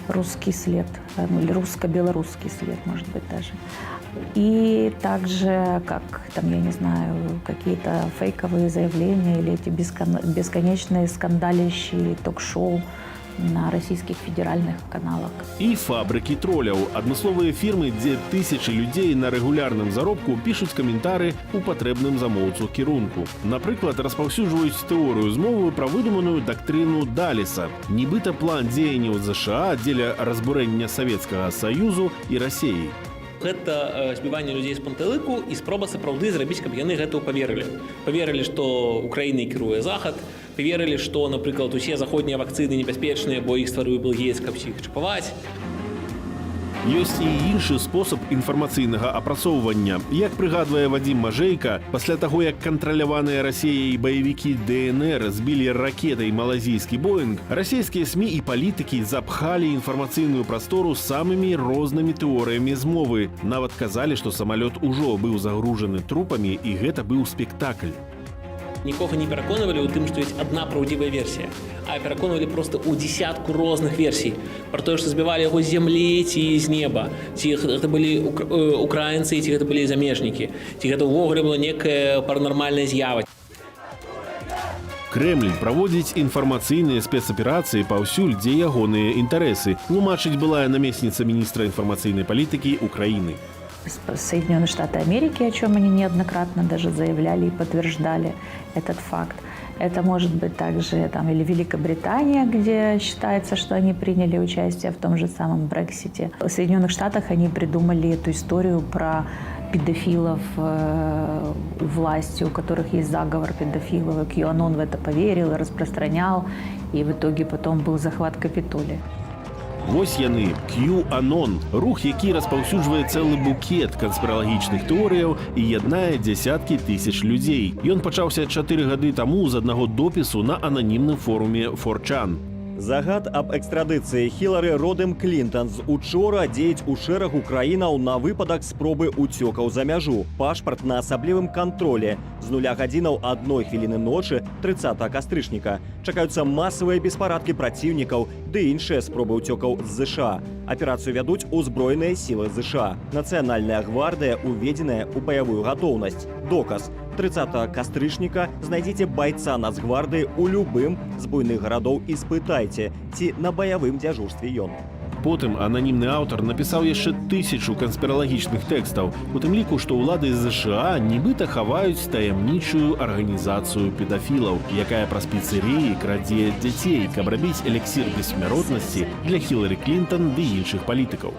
русский след, ну, или русско-белорусский след, может быть, даже. И также, как там, я не знаю, какие-то фейковые заявления или эти бесконечные скандалящие ток-шоу на российских федеральных каналах. І фабрыкі троляў — адмысловыя фірмы, дзе тысячы людзей на рэгулярным заробку пішуць каментары ў патрэбным замоўцу кірунку. Напрыклад, распаўсюджваюць тэорыю змовы пра выдуманую дактрыну Далеса. Нібыта план дзеянняў ЗША дзеля разбурэння Савецкага Саюзу і Расеі. Гэта збіванне людзей з панталыку і спроба сапраўды зрабіць, каб яны гэта паверылі. Паверылі, што Украінай кіруе Захад, паверылі, што, напрыклад, усе заходнія вакцыны небяспечныя, бо іх стварыў Біл Гейтс, каб усіх чыпаваць. Ёсць і іншы спосаб інфармацыйнага апрацоўвання. Як прыгадвае Вадзім Мажэйка, пасля таго, як кантраляваныя Расеяй баевікі ДНР збілі ракетай малазійскі «Боинг», расійскія СМІ і палітыкі запхалі інфармацыйную прастору самымі рознымі тэорыямі змовы. Нават казалі, што самалёт ужо быў загружаны трупамі і гэта быў спектакль. Нікога не пераконвалі ў тым, што ёсць адна праўдзівая версія, а пераконвалі проста ў дзесятку розных версій пра тое, што збівалі яго з зямлі ці з неба, ці гэта былі украінцы, ці гэта былі замежнікі, ці гэта ўвогуле была некая паранармальная з'ява. Крэмль праводзіць інфармацыйныя спецаперацыі паўсюль, дзе ягоныя інтарэсы, тлумачыць былая намесніца міністра інфармацыйнай палітыкі Украіны. Соединенные Штаты Америки, о чем они неоднократно даже заявляли и подтверждали этот факт. Это может быть также там, или Великобритания, где считается, что они приняли участие в том же самом Брексите. В Соединенных Штатах они придумали эту историю про педофилов у власти, у которых есть заговор педофилов. И QAnon в это поверил и распространял. И в итоге потом был захват Капитолия. Вось яны, QAnon, рух, які распаўсюджвае цэлы букет канспіралагічных тэорыяў і яднае дзясяткі тысяч людзей. Ён пачаўся 4 гады таму з аднаго допісу на ананімным форуме 4chan. Загад аб экстрадыцыі Хілары Родым Клінтан з учора дзеюць у шэрагу краінаў на выпадак спробы ўцёкаў за мяжу. Пашпарт на асаблівым кантролі з 0 гадзінаў 1 хвіліны ночы 30 кастрычніка. Чакаюцца масавыя беспарадкі праціўнікаў ды іншыя спробы ўцёкаў з ЗША. Аперацыю вядуць узброеныя сілы ЗША. Нацыянальная гвардыя уведзеная ў баявую гатоўнасць. Доказ: 30 кастрычніка знайдзіце байца Нацгвардыі ў любым з буйных гарадоў і спытайце, ці на баявым дзяжурстве ён. Потым ананімны аўтар напісаў яшчэ тысячу канспіралагічных тэкстаў, у тым ліку, што ўлады ЗША нібыта хаваюць таямнічую арганізацыю педафілаў, якая праз піцэрыі крадзе дзяцей, каб рабіць эліксір бессмяротнасці для Хілары Клінтан ды іншых палітыкаў.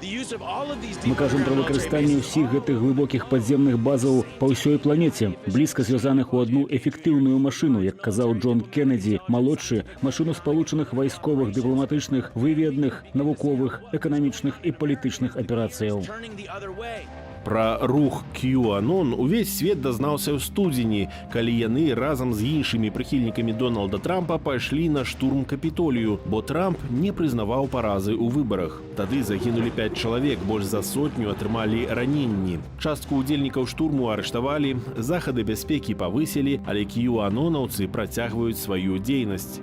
Мы кажам пра выкарыстанне ўсіх гэтых глыбокіх падземных базаў па ўсёй планеце, блізка звязаных у адну эфектыўную машыну, як казаў Джон Кеннеді малодшы, машыну спалучаных вайсковых, дыпламатычных, выведных, навуковых, эканамічных і палітычных аперацыяў. Пра рух QAnon увесь свет дазнаўся ў студзені, калі яны разам з іншымі прыхільнікамі Дональда Трампа пайшлі на штурм Капітолію, бо Трамп не прызнаваў паразы ў выбарах. Тады загінулі пяць чалавек, больш за сотню атрымалі раненні. Частку удзельнікаў штурму арыштавалі, захады бяспекі павысілі, але QAnонаўцы працягваюць сваю дзейнасць.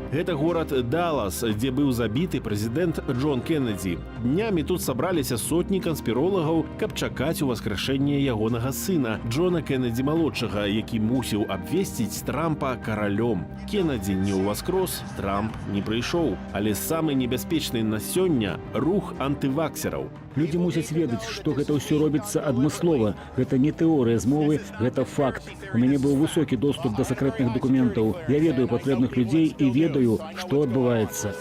Гэта горад Даллас, дзе быў забіты прэзідэнт Джон Кеннеді. Днямі тут сабраліся сотні канспіролагаў, каб чакаць уваскрашэння ягонага сына Джона Кеннеді малодшага, які мусіў абвесціць Трампа каралём. Кеннеді не ўваскрос, Трамп не прыйшоў. Але самы небяспечны на сёння рух антываксераў. Людзі мусяць ведаць, што гэта ўсё робіцца адмыслова. Гэта не тэорыя змовы, гэта факт. У мяне быў высокі доступ да сакрэтных дакументаў. Я ведаю патрэбных людзей і ведаю, што адбываецца.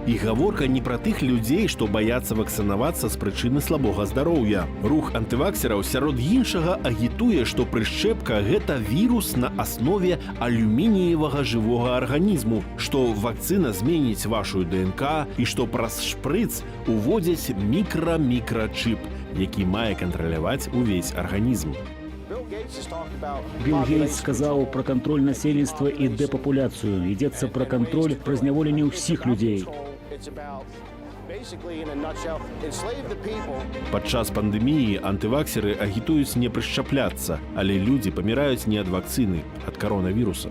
І гаворка не пра тых людзей, што баяцца вакцынавацца з прычыны слабога здароўя. Рух антываксераў сярод іншага агітуе, што прышчэпка — гэта вірус на аснове алюмініевага жывога арганізму, што вакцына зменіць вашу ДНК і што праз шпрыц уводзяць мікра-мікрачып, які мае кантраляваць увесь арганізм. Білл Гейтс сказаў пра кантроль насельніцтва і дэпапуляцыю. Ідзецца пра кантроль, пра зняволенне ўсіх людзей. Падчас пандэміі антываксеры агітуюць не прышчапляцца, але людзі паміраюць не ад вакцыны, ад каронавіруса.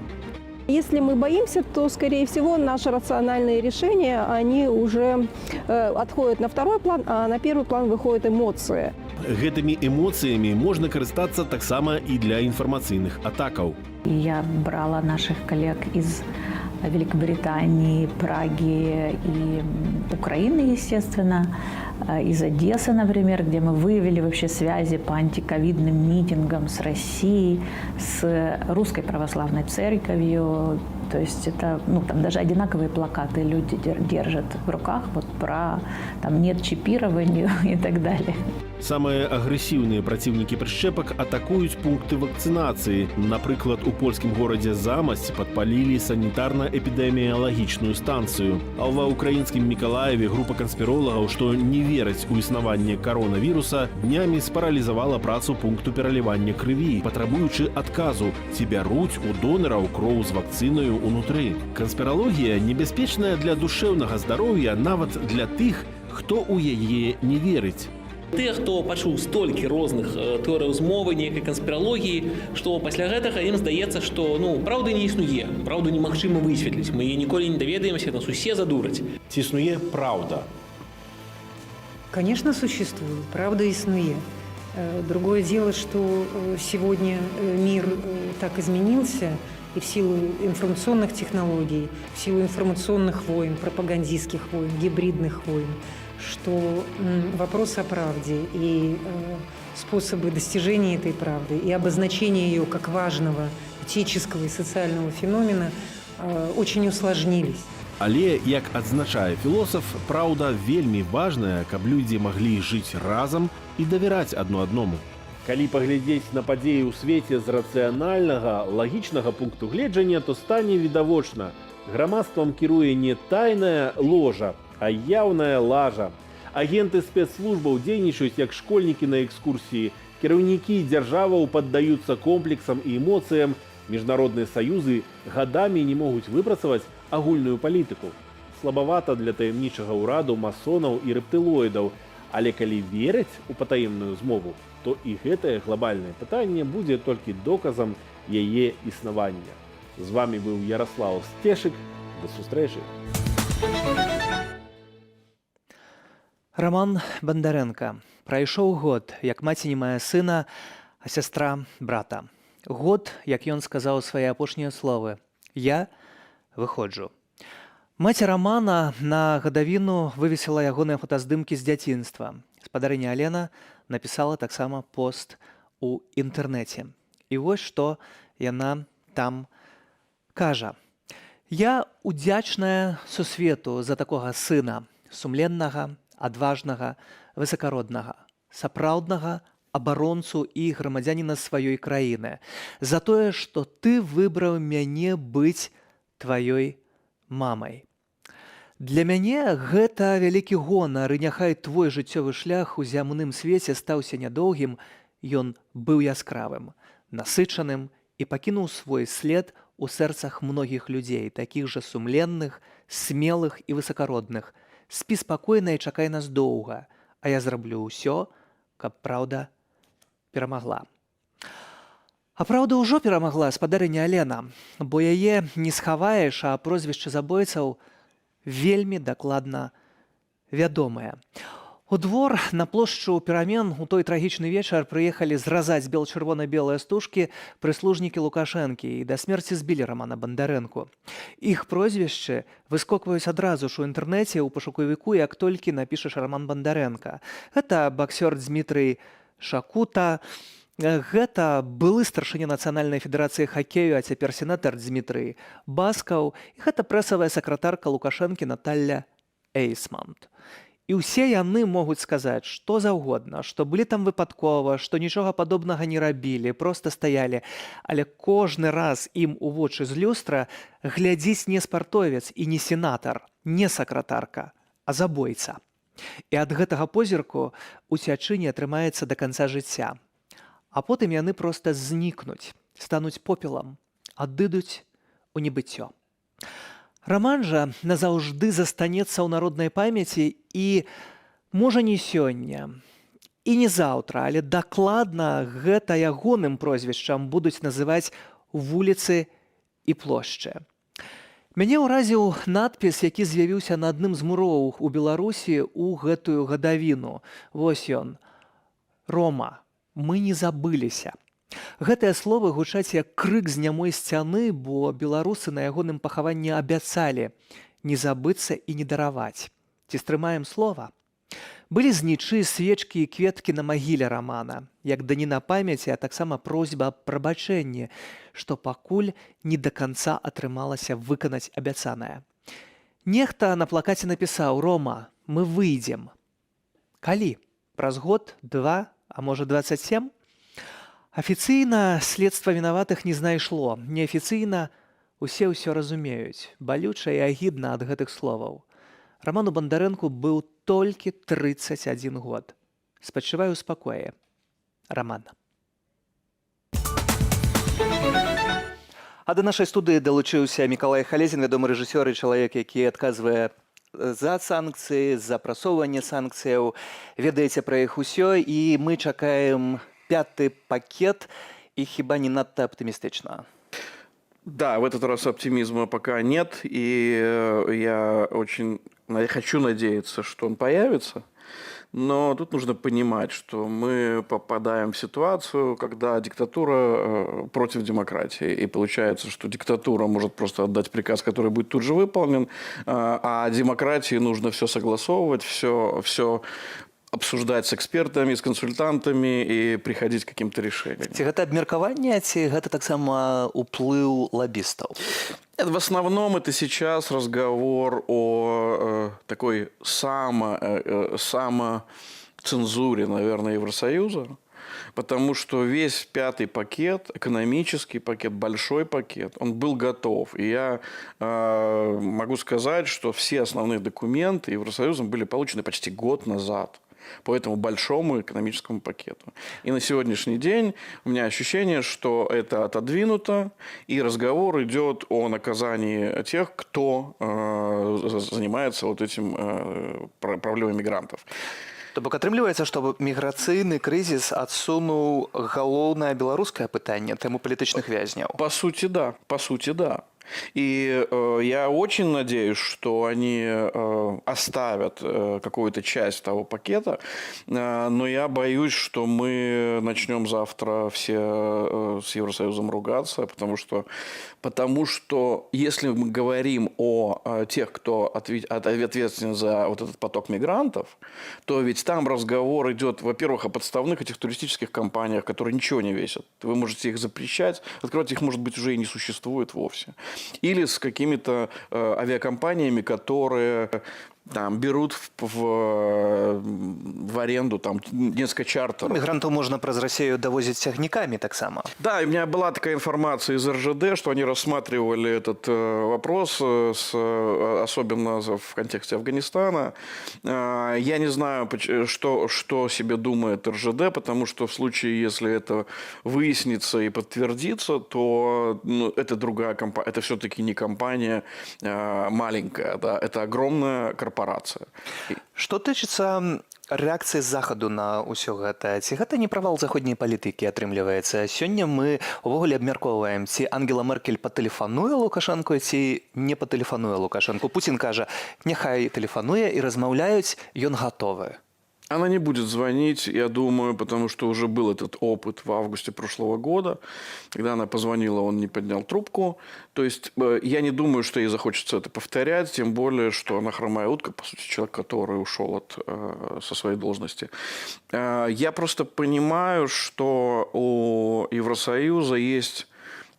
Если мы боимся, то, скорее всего, наши рациональные решения, они уже отходят на второй план, а на первый план выходят эмоции. Гэтымі эмоцыямі можна карыстацца таксама і для інфармацыйных атакаў. И я брала наших коллег из Великобритании, Праги и Украины, естественно, из Одессы, например, где мы выявили вообще связи по антиковидным митингам с Россией, с Русской Православной Церковью. То есть это, ну, там даже одинаковые плакаты люди держат в руках, вот про там нет чипированию и так далее. Самыя агрэсіўныя праціўнікі прышчэпак атакуюць пункты вакцынацыі. Напрыклад, у польскім горадзе Замасць падпалілі санітарна-эпідэміялагічную станцыю. А ва ўкраінскім Мікалаеве група канспіролагаў, што не вераць у існаванне каронавіруса, днямі спаралізавала працу пункту пералівання крыві, патрабуючы адказу, ці бяруць у донараў кроў з вакцынаю унутры. Канспіралогія небяспечная для душэўнага здароўя нават для тых, хто ў яе не верыць. Тыя, хто пачуў столькі розных тэорыяў змовы, нейкай канспіралогіі, што пасля гэтага ім здаецца, што, ну, праўды не існуе, праўду немагчыма высветліць, мы яе ніколі не даведаемся, нас усе задураць. Ці існуе праўда? Конечно, существует. Правда існуе. Другое дело, что сегодня мир так изменился, и в силу информационных технологий, в силу информационных войн, пропагандистских войн, гибридных войн, что вопрос о правде и способы достижения этой правды и обозначение ее как важного этического и социального феномена очень усложнились. Але, як адзначае філосаф, праўда вельмі важная, каб людзі маглі жыць разам і давяраць адно адному. Калі паглядзець на падзеі ў свеце з рацыянальнага, лагічнага пункту гледжання, то стане відавочна: грамадствам кіруе не тайная ложа, а яўная лажа. Агенты спецслужбаў дзейнічаюць як школьнікі на экскурсіі, кіраўнікі дзяржаваў паддаюцца комплексам і эмоцыям, міжнародныя саюзы гадамі не могуць выпрацаваць агульную палітыку. Слабавата для таямнічага ўраду масонаў і рэптылоідаў, але калі верыць у патаемную змову, то і гэтае глобальнае пытанне будзе толькі доказам яе існавання. З вамі быў Яраслаў Сцешык. Да сустрэчы. Раман Бандарэнка. Прайшоў год, як маці не мае сына, а сястра брата. Год, як ён сказаў свае апошнія словы: «Я выходжу». Маці Рамана на гадавіну вывесіла ягоныя фотаздымкі з дзяцінства. Спадарыня Алена напісала таксама пост у інтэрнэце. І вось што яна там кажа: «Я удзячная сусвету за такога сына, сумленнага, адважнага, высакароднага, сапраўднага абаронцу і грамадзяніна сваёй краіны, за тое, што ты выбраў мяне быць тваёй мамай. Для мяне гэта вялікі гонар, і няхай твой жыццёвы шлях у зямным свеце стаўся нядоўгім, ён быў яскравым, насычаным і пакінуў свой след у сэрцах многіх людзей, такіх жа сумленных, смелых і высакародных. Спі спакойна і чакай нас доўга, а я зраблю ўсё, каб праўда перамагла». А праўда ўжо перамагла, спадарыня Алена, бо яе не схаваеш, а прозвішча забойцаў вельмі дакладна вядомае. У двор на плошчу Перамен у той трагічны вечар прыехалі зразаць бел-чырвона-белыя стужкі прыслужнікі Лукашэнкі і да смерці збілі Рамана Бандарэнку. Іх прозвішчы выскокваюць адразу ж у інтэрнэце ў пашукавіку, як толькі напішаш «Раман Бандарэнка». Гэта баксёр Дзмітрый Шакута, гэта былы старшыня Нацыянальнай федэрацыі хакею, а цяпер сенатар Дзмітрый Баскаў, і гэта прэсавая сакратарка Лукашэнкі Наталля Эйсмант. І ўсе яны могуць сказаць што заўгодна, што былі там выпадкова, што нічога падобнага не рабілі, проста стаялі. Але кожны раз ім у вочы з люстра глядзіць не спартовец і не сенатар, не сакратарка, а забойца. І ад гэтага позірку уцячы не атрымаецца да канца жыцця. А потым яны проста знікнуць, стануць попелам, адыдуць у небыццё. Раман жа назаўжды застанецца ў народнай памяці і, можа, не сёння і не заўтра, але дакладна гэта ягоным прозвішчам будуць называць вуліцы і плошчы. Мяне ўразіў надпіс, які з'явіўся на адным з муроў у Беларусі ў гэтую гадавіну. Вось ён: «Рома, мы не забыліся». Гэтыя словы гучаць як крык з нямой сцяны, бо беларусы на ягоным пахаванні абяцалі не забыцца і не дараваць. Ці стрымаем слова? Былі знічы, свечкі і кветкі на магіле Рамана, як даніна памяці, а таксама просьба аб прабачэнні, што пакуль не да канца атрымалася выканаць абяцанае. Нехта на плакаце напісаў: «Рома, мы выйдзем». Калі? Праз год, два, а можа, 27? Афіцыйна следства вінаватых не знайшло. Неафіцыйна усе ўсё разумеюць. Балюча і агідна ад гэтых словаў. Раману Бандарэнку быў толькі 31 год. Спачывай у спакоі, Раман. А да нашай студыі далучыўся Мікалай Халезін, вядомы рэжысёр і чалавек, які адказвае за санкцыі, за прасоўванне санкцыяў. Ведаеце пра іх усё, і мы чакаем пяты пакет, і хіба не надта аптымістычна? Да, в этот раз оптимизма пока нет, и я очень хочу надеяться, что он появится. Но тут нужно понимать, что мы попадаем в ситуацию, когда диктатура против демократии. И получается, что диктатура может просто отдать приказ, который будет тут же выполнен, а демократии нужно все согласовывать, все обсуждать с экспертами, с консультантами и приходить к каким-то решениям. Ці гэта абмеркаванне, ці гэта таксама уплыў лабістаў? Нет, в основном это сейчас разговор о такой самоцензуре, наверное, Евросоюза, потому что весь пятый пакет, экономический пакет, большой пакет, он был готов. И я могу сказать, что все основные документы Евросоюзом были получены почти год назад по этому большому экономическому пакету. И на сегодняшний день у меня ощущение, что это отодвинуто, и разговор идет о наказании тех, кто занимается вот этим проблемой мигрантов. То бок атрымліваецца, што міграцыйны крызіс адсунуў галоўнае беларускае пытанне, тэму палітычных вязняў. По сути, да. По сути, да. И я очень надеюсь, что они оставят какую-то часть того пакета, но я боюсь, что мы начнем завтра все с Евросоюзом ругаться, потому что если мы говорим о тех, кто ответственен за вот этот поток мигрантов, то ведь там разговор идет, во-первых, о подставных этих туристических компаниях, которые ничего не весят. Вы можете их запрещать, открывать их, может быть, уже и не существует вовсе. Или с какими-то авиакомпаниями, которые там берут в аренду там несколько чартеров. Мігрантаў можна праз Расею давозіць цягнікамі таксама. Да, и у меня была такая информация из РЖД, что они рассматривали этот вопрос, особенно в контексте Афганистана. Я не знаю, что себе думает РЖД, потому что в случае, если это выяснится и подтвердится, то, ну, это другая компания, это все-таки не компания маленькая, да, это огромная корпорация. Што тычыцца рэакцыі Захаду на ўсё гэта, ці гэта не правал заходняй палітыкі атрымліваецца? Сёння мы увогуле абмяркоўваем, ці Ангела Меркель патэлефануе Лукашэнку, ці не патэлефануе Лукашэнку. Пуцін кажа, няхай тэлефануе і размаўляюць, ён гатовы. Она не будет звонить, я думаю, потому что уже был этот опыт в августе прошлого года. Когда она позвонила, он не поднял трубку. То есть я не думаю, что ей захочется это повторять, тем более, что она хромая утка, по сути, человек, который ушел со своей должности. Я просто понимаю, что у Евросоюза есть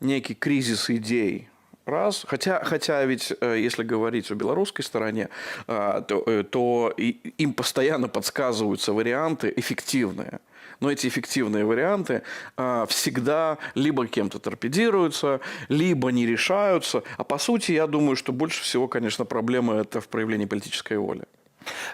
некий кризис идей. Раз. Хотя ведь, если говорить о белорусской стороне, то им постоянно подсказываются варианты эффективные. Но эти эффективные варианты всегда либо кем-то торпедируются, либо не решаются. А по сути, я думаю, что больше всего, конечно, проблема это в проявлении политической воли.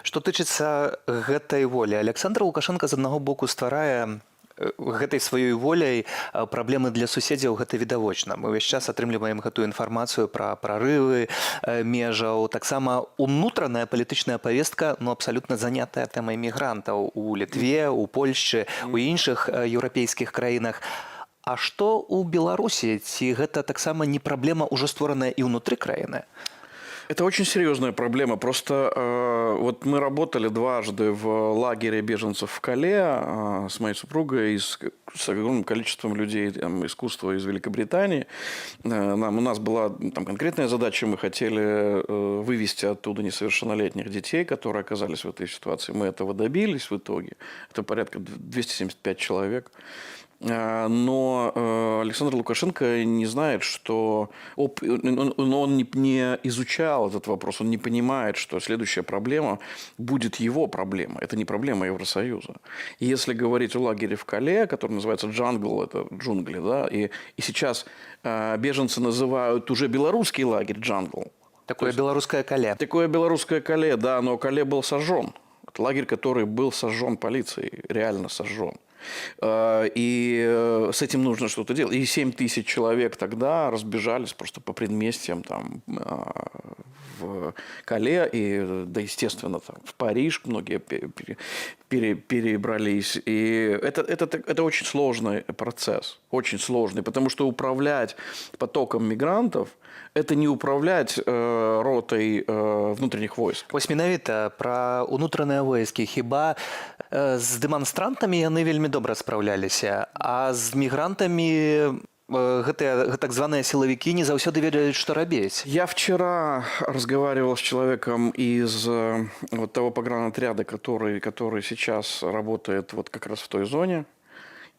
Што тычыцца гэтай волі, Аляксандр Лукашэнка з аднаго боку стварае гэтай сваёй воляй праблемы для суседзяў, гэта відавочна. Мы ўвесь час атрымліваем гэтую інфармацыю пра прарывы межаў. Таксама унутраная палітычная павестка, ну, абсалютна занятая тэмай мігрантаў у Літве, у Польшчы, у іншых еўрапейскіх краінах. А што ў Беларусі? Ці гэта таксама не праблема, ўжо створаная і ўнутры краіны? Это очень серьезная проблема. Просто вот мы работали дважды в лагере беженцев в Кале с моей супругой и с огромным количеством людей там, искусства из Великобритании. У нас была там конкретная задача. Мы хотели вывести оттуда несовершеннолетних детей, которые оказались в этой ситуации. Мы этого добились в итоге. Это порядка 275 человек. Но Александр Лукашенко не знает, что он не изучал этот вопрос, он не понимает, что следующая проблема будет его проблема. Это не проблема Евросоюза. И если говорить о лагере в Кале, который называется Джангл, это джунгли, да, и сейчас беженцы называют уже белорусский лагерь Джангл. Такое белорусское Кале. Такое белорусское Кале, да, но Кале был сожжен. Это лагерь, который был сожжен полицией, реально сожжен. И с этим нужно что-то делать. И 7 тысяч человек тогда разбежались просто по предместьям там, в Кале, и, да, естественно, там, в Париж многие перебрались. И это очень сложный процесс, очень сложный, потому что управлять потоком мигрантов – это не управлять ротой внутренних войск. Вось менавіта пра унутраныя войскі. Хіба з дэманстрантамі яны вельмі добра спраўляліся, а з мігрантамі гэтыя так званыя сілавікі не заўсёды ведаюць, што рабіць. Я вчера разговаривал с человеком из вот того погранотряда, который сейчас работает вот как раз в той зоне.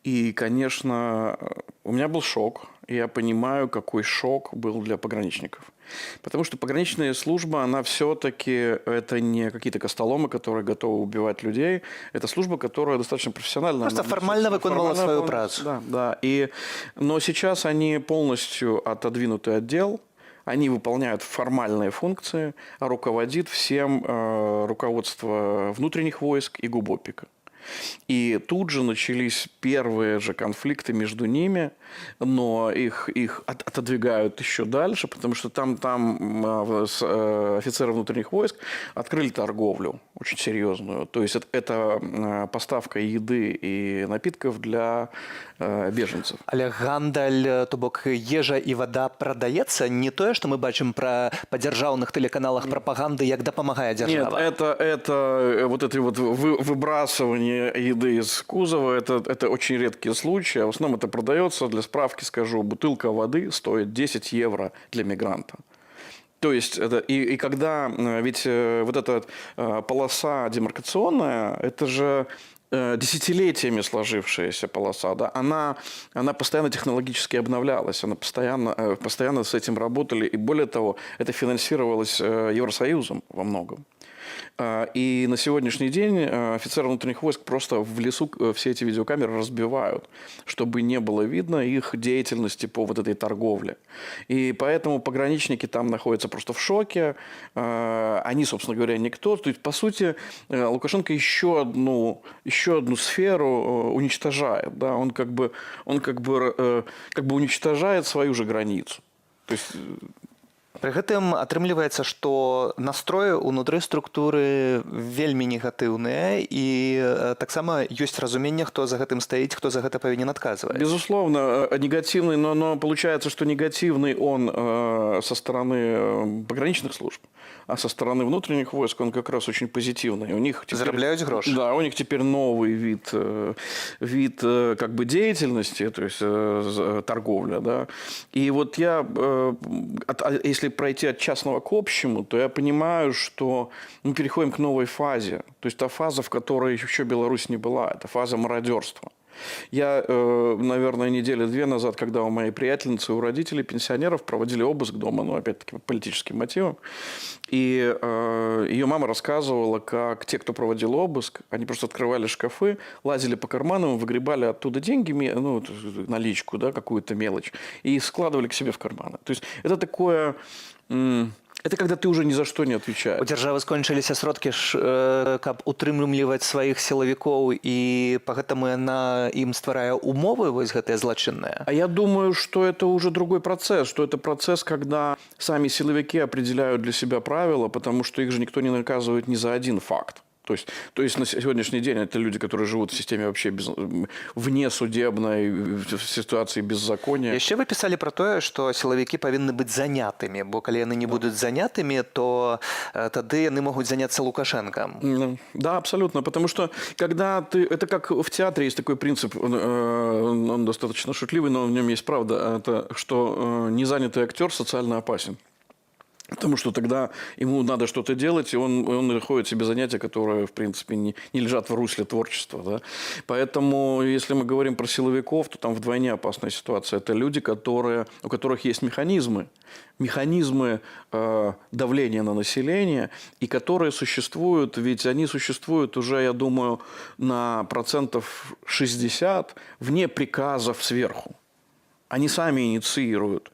И, конечно, у меня был шок. И я понимаю, какой шок был для пограничников. Потому что пограничная служба, она все-таки это не какие-то костоломы, которые готовы убивать людей. Это служба, которая достаточно профессиональна. Проста Она фармальна выконвала формально сваю працу. Да. Но сейчас они полностью отодвинуты от дел. Они выполняют формальные функции, а руководит всем руководство внутренних войск и ГУБОПиКа. И тут же начались первые же конфликты между ними, но их отодвигают еще дальше, потому что там офицеры внутренних войск открыли торговлю очень серьезную. То есть это поставка еды и напитков для беженцев. Але гандаль, то бок ежа і вада прадаецца, не тое, што мы бачым па дзяржаўных тэлеканалах прапаганды, як дапамагае Нет, дзяржава. это вот это вот выбрасывание еды из кузова, это очень редкие случаи. А в основном это продается. Для справки скажу, бутылка воды стоит 10 евро для мигранта. То есть это, и когда ведь вот эта полоса демаркационная, это же десятилетиями сложившаяся полоса, да, она постоянно технологически обновлялась, она постоянно с этим работали, и более того, это финансировалось Евросоюзом во многом. И на сегодняшний день офицеры внутренних войск просто в лесу все эти видеокамеры разбивают, чтобы не было видно их деятельности по вот этой торговле. И поэтому пограничники там находятся просто в шоке. Они, собственно говоря, никто. То есть, по сути, Лукашенко еще одну сферу уничтожает. Да? Он как бы уничтожает свою же границу. То есть Пры гэтым атрымліваецца, што настроі ўнутры структуры вельмі негатыўныя і таксама ёсць разуменне, хто за гэтым стаіць, хто за гэта павінен адказваць. Безусловно, негативный, но получается, что негативный он со стороны пограничных служб, а со стороны внутренних войск он как раз очень позитивный. У них теперь, Зарабляюць грошы. Да, у них теперь новый вид как бы деятельности, то есть торговля, да. И вот я, если пройти от частного к общему, то я понимаю, что мы переходим к новой фазе. То есть та фаза, в которой еще Беларусь не была, это фаза мародерства. Я, наверное, недели две назад, когда у моей приятельницы, у родителей пенсионеров проводили обыск дома, ну, опять-таки, по политическим мотивам, и ее мама рассказывала, как те, кто проводил обыск, они просто открывали шкафы, лазили по карманам, выгребали оттуда деньги, ну, наличку, да, какую-то мелочь, и складывали к себе в карманы. То есть это такое... Это когда ты уже ни за что не отвечаешь. У дзяржавы скончыліся сродкі ж, каб утрымліваць сваіх сілавікоў, і па гэтаму яна ім стварае умовы вось гэтыя злачынныя. А я думаю, что это уже другой процесс, что это процесс, когда сами силовики определяют для себя правила, потому что их же никто не наказывает ни за один факт. То есть на сегодняшний день это люди, которые живут в системе вообще вне судебной, в ситуации беззакония. Яшчэ вы пісалі пра тое, што сілавікі павінны быць занятымі, бо калі яны не будуць занятымі, то тады яны могуць заняцца Лукашэнкам. Да, абсолютно. Потому что когда ты... Это как в театре есть такой принцип, он достаточно шутливый, но в нем есть правда. Это что незанятый актер социально опасен. Потому что тогда ему надо что-то делать, и он находит себе занятия, которые, в принципе, не лежат в русле творчества. Да? Поэтому, если мы говорим про силовиков, то там вдвойне опасная ситуация. Это люди, у которых есть механизмы давления на население, и которые существуют, ведь они существуют уже, я думаю, на процентов 60 вне приказов сверху. Они сами инициируют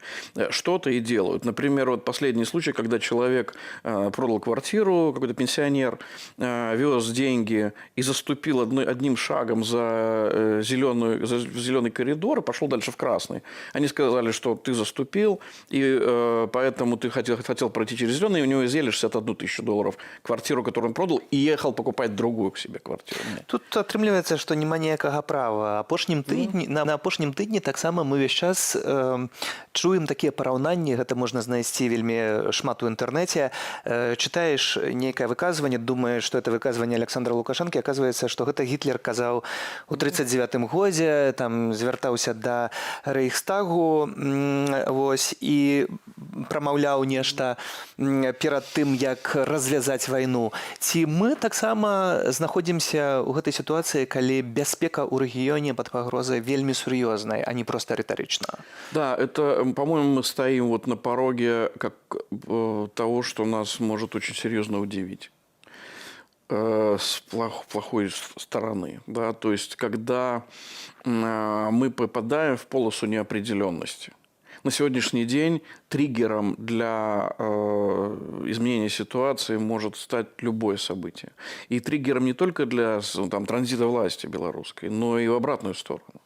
что-то и делают. Например, вот последний случай, когда человек продал квартиру, какой-то пенсионер, вез деньги и заступил одним шагом за зеленый коридор и пошел дальше в красный. Они сказали, что ты заступил, и поэтому ты хотел пройти через зеленый, и у него изъяли 61 тысячу долларов квартиру, которую он продал, и ехал покупать другую к себе квартиру. Тут атрымліваецца, што няма ніякага права. Апошнім тыдні на апошнім тыдні таксама мы ўвесь час чуем такія параўнанні, гэта можна знайсці вельмі шмат у інтэрнэце. Чытаеш нейкае выказванне, думаеш, што это выказванне Александра Лукашэнкі, аказваецца, што гэта Гітлер казаў у 39 годзе, там звяртаўся да Рэйхстагу, вось, і прамаўляў нешта перад тым, як развязаць вайну. Ці мы таксама знаходзімся ў гэтай сітуацыі, калі бяспека ў рэгіёне пад пагрозай вельмі сур'ёзнай, а не проста рытарычна? Да, это, по-моему, мы стоим вот на пороге того, что нас может очень серьезно удивить с плохой стороны. Да? То есть, когда мы попадаем в полосу неопределенности. На сегодняшний день триггером для изменения ситуации может стать любое событие. И триггером не только для там, транзита власти белорусской, но и в обратную сторону.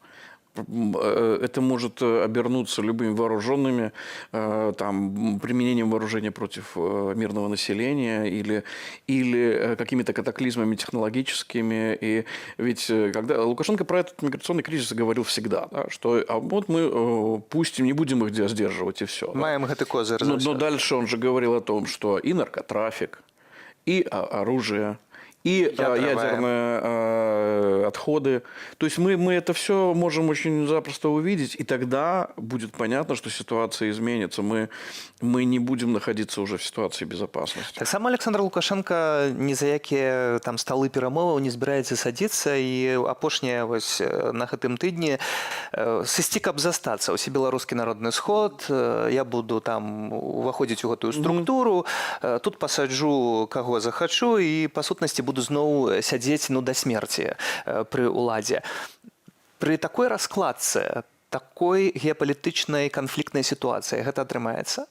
Это может обернуться любыми вооруженными, там, применением вооружения против мирного населения или какими-то катаклизмами технологическими. И ведь когда Лукашенко про этот миграционный кризис говорил всегда, да, что а вот мы пустим, не будем их сдерживать, и все. Маем гэты козыр. Но дальше он же говорил о том, что и наркотрафик, и оружие, и Ядровая. Ядерные отходы. То есть мы это все можем очень запросто увидеть, и тогда будет понятно, что ситуация изменится. Мы не будем находиться уже в ситуации безопасности. Таксама Александр Лукашенко ні за якія там сталы перамоваў не збіраецца садзіцца, і апошняе вось на гэтым тыдні сысці, каб застацца, Усебеларускі народны сход, я буду там уваходзіць у гэтую структуру, тут пасаджу каго захачу і па сутнасці буду зноў сядзець, ну, да смерці пры ўладзе. Пры такой раскладцы, такой геапалітычнай канфліктнай сітуацыі гэта атрымаецца?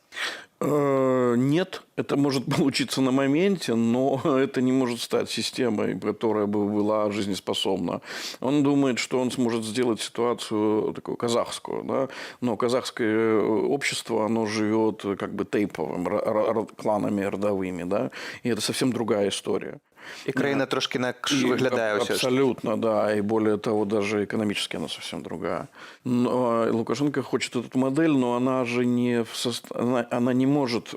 Нет, это может получиться на моменте, но это не может стать системой, которая бы была жизнеспособна. Он думает, что он сможет сделать ситуацию такую казахскую, да? Но казахское общество, оно живет как бы тейповым, кланами родовыми, да? И это совсем другая история. І краіна трошкі інакш И выглядае ўсё ж. Абсолютно, да. И более того, даже экономически она совсем другая. Но Лукашенко хочет эту модель, но она же не, в сос- она не может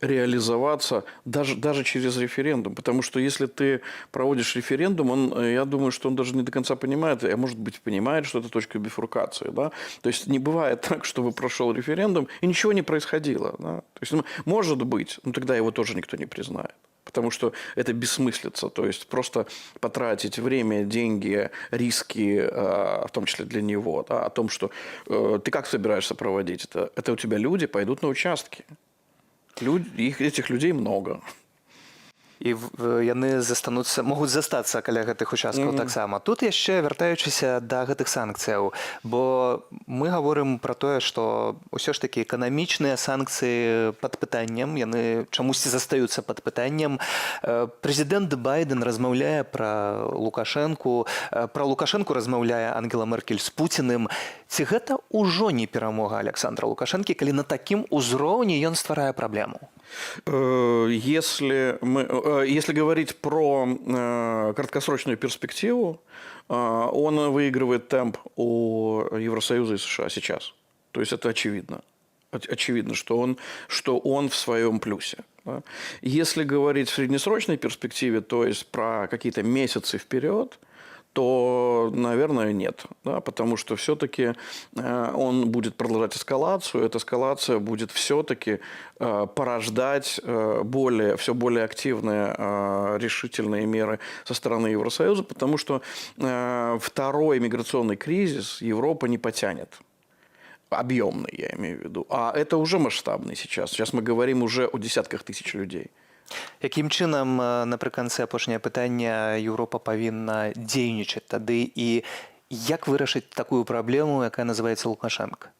реализоваться даже через референдум. Потому что если ты проводишь референдум, я думаю, что он даже не до конца понимает, а может быть, понимает, что это точка бифуркации. Да? То есть не бывает так, чтобы прошел референдум и ничего не происходило. Да? То есть, ну, может быть, но тогда его тоже никто не признает. Потому что это бессмыслица. То есть просто потратить время, деньги, риски, в том числе для него, да, о том, что ты как собираешься проводить это? Это у тебя люди пойдут на участки. Этих людей много. І яны застануцца, могуць застацца каля гэтых участкаў. Таксама тут яшчэ, вяртаючыся да гэтых санкцыяў, бо мы гаворым пра тое, што ўсё ж такі эканамічныя санкцыі пад пытаннем, яны чамусьці застаюцца пад пытаннем. Прэзідэнт Байден размаўляе пра Лукашэнку, пра Лукашэнку размаўляе Ангела Меркель з Пуціным. Ці гэта ўжо не перамога Александра Лукашэнкі, калі на такім узроўні ён стварае праблему? Если говорить про краткосрочную перспективу, он выигрывает темп у Евросоюза и США сейчас. То есть это очевидно. Очевидно, что он в своем плюсе. Да. Если говорить в среднесрочной перспективе, то есть про какие-то месяцы вперед, то, наверное, нет. Да, потому что все-таки он будет продолжать эскалацию. Эта эскалация будет все-таки порождать все более активные решительные меры со стороны Евросоюза, потому что второй миграционный кризис Европа не потянет. Объемный, я имею в виду. А это уже масштабный сейчас. Сейчас мы говорим уже о десятках тысяч людей. Якім чынам, напрыканцы апошняе пытанне, Еўропа павінна дзейнічаць тады і Як вырашыць такую праблему, якая называется Лукашенко?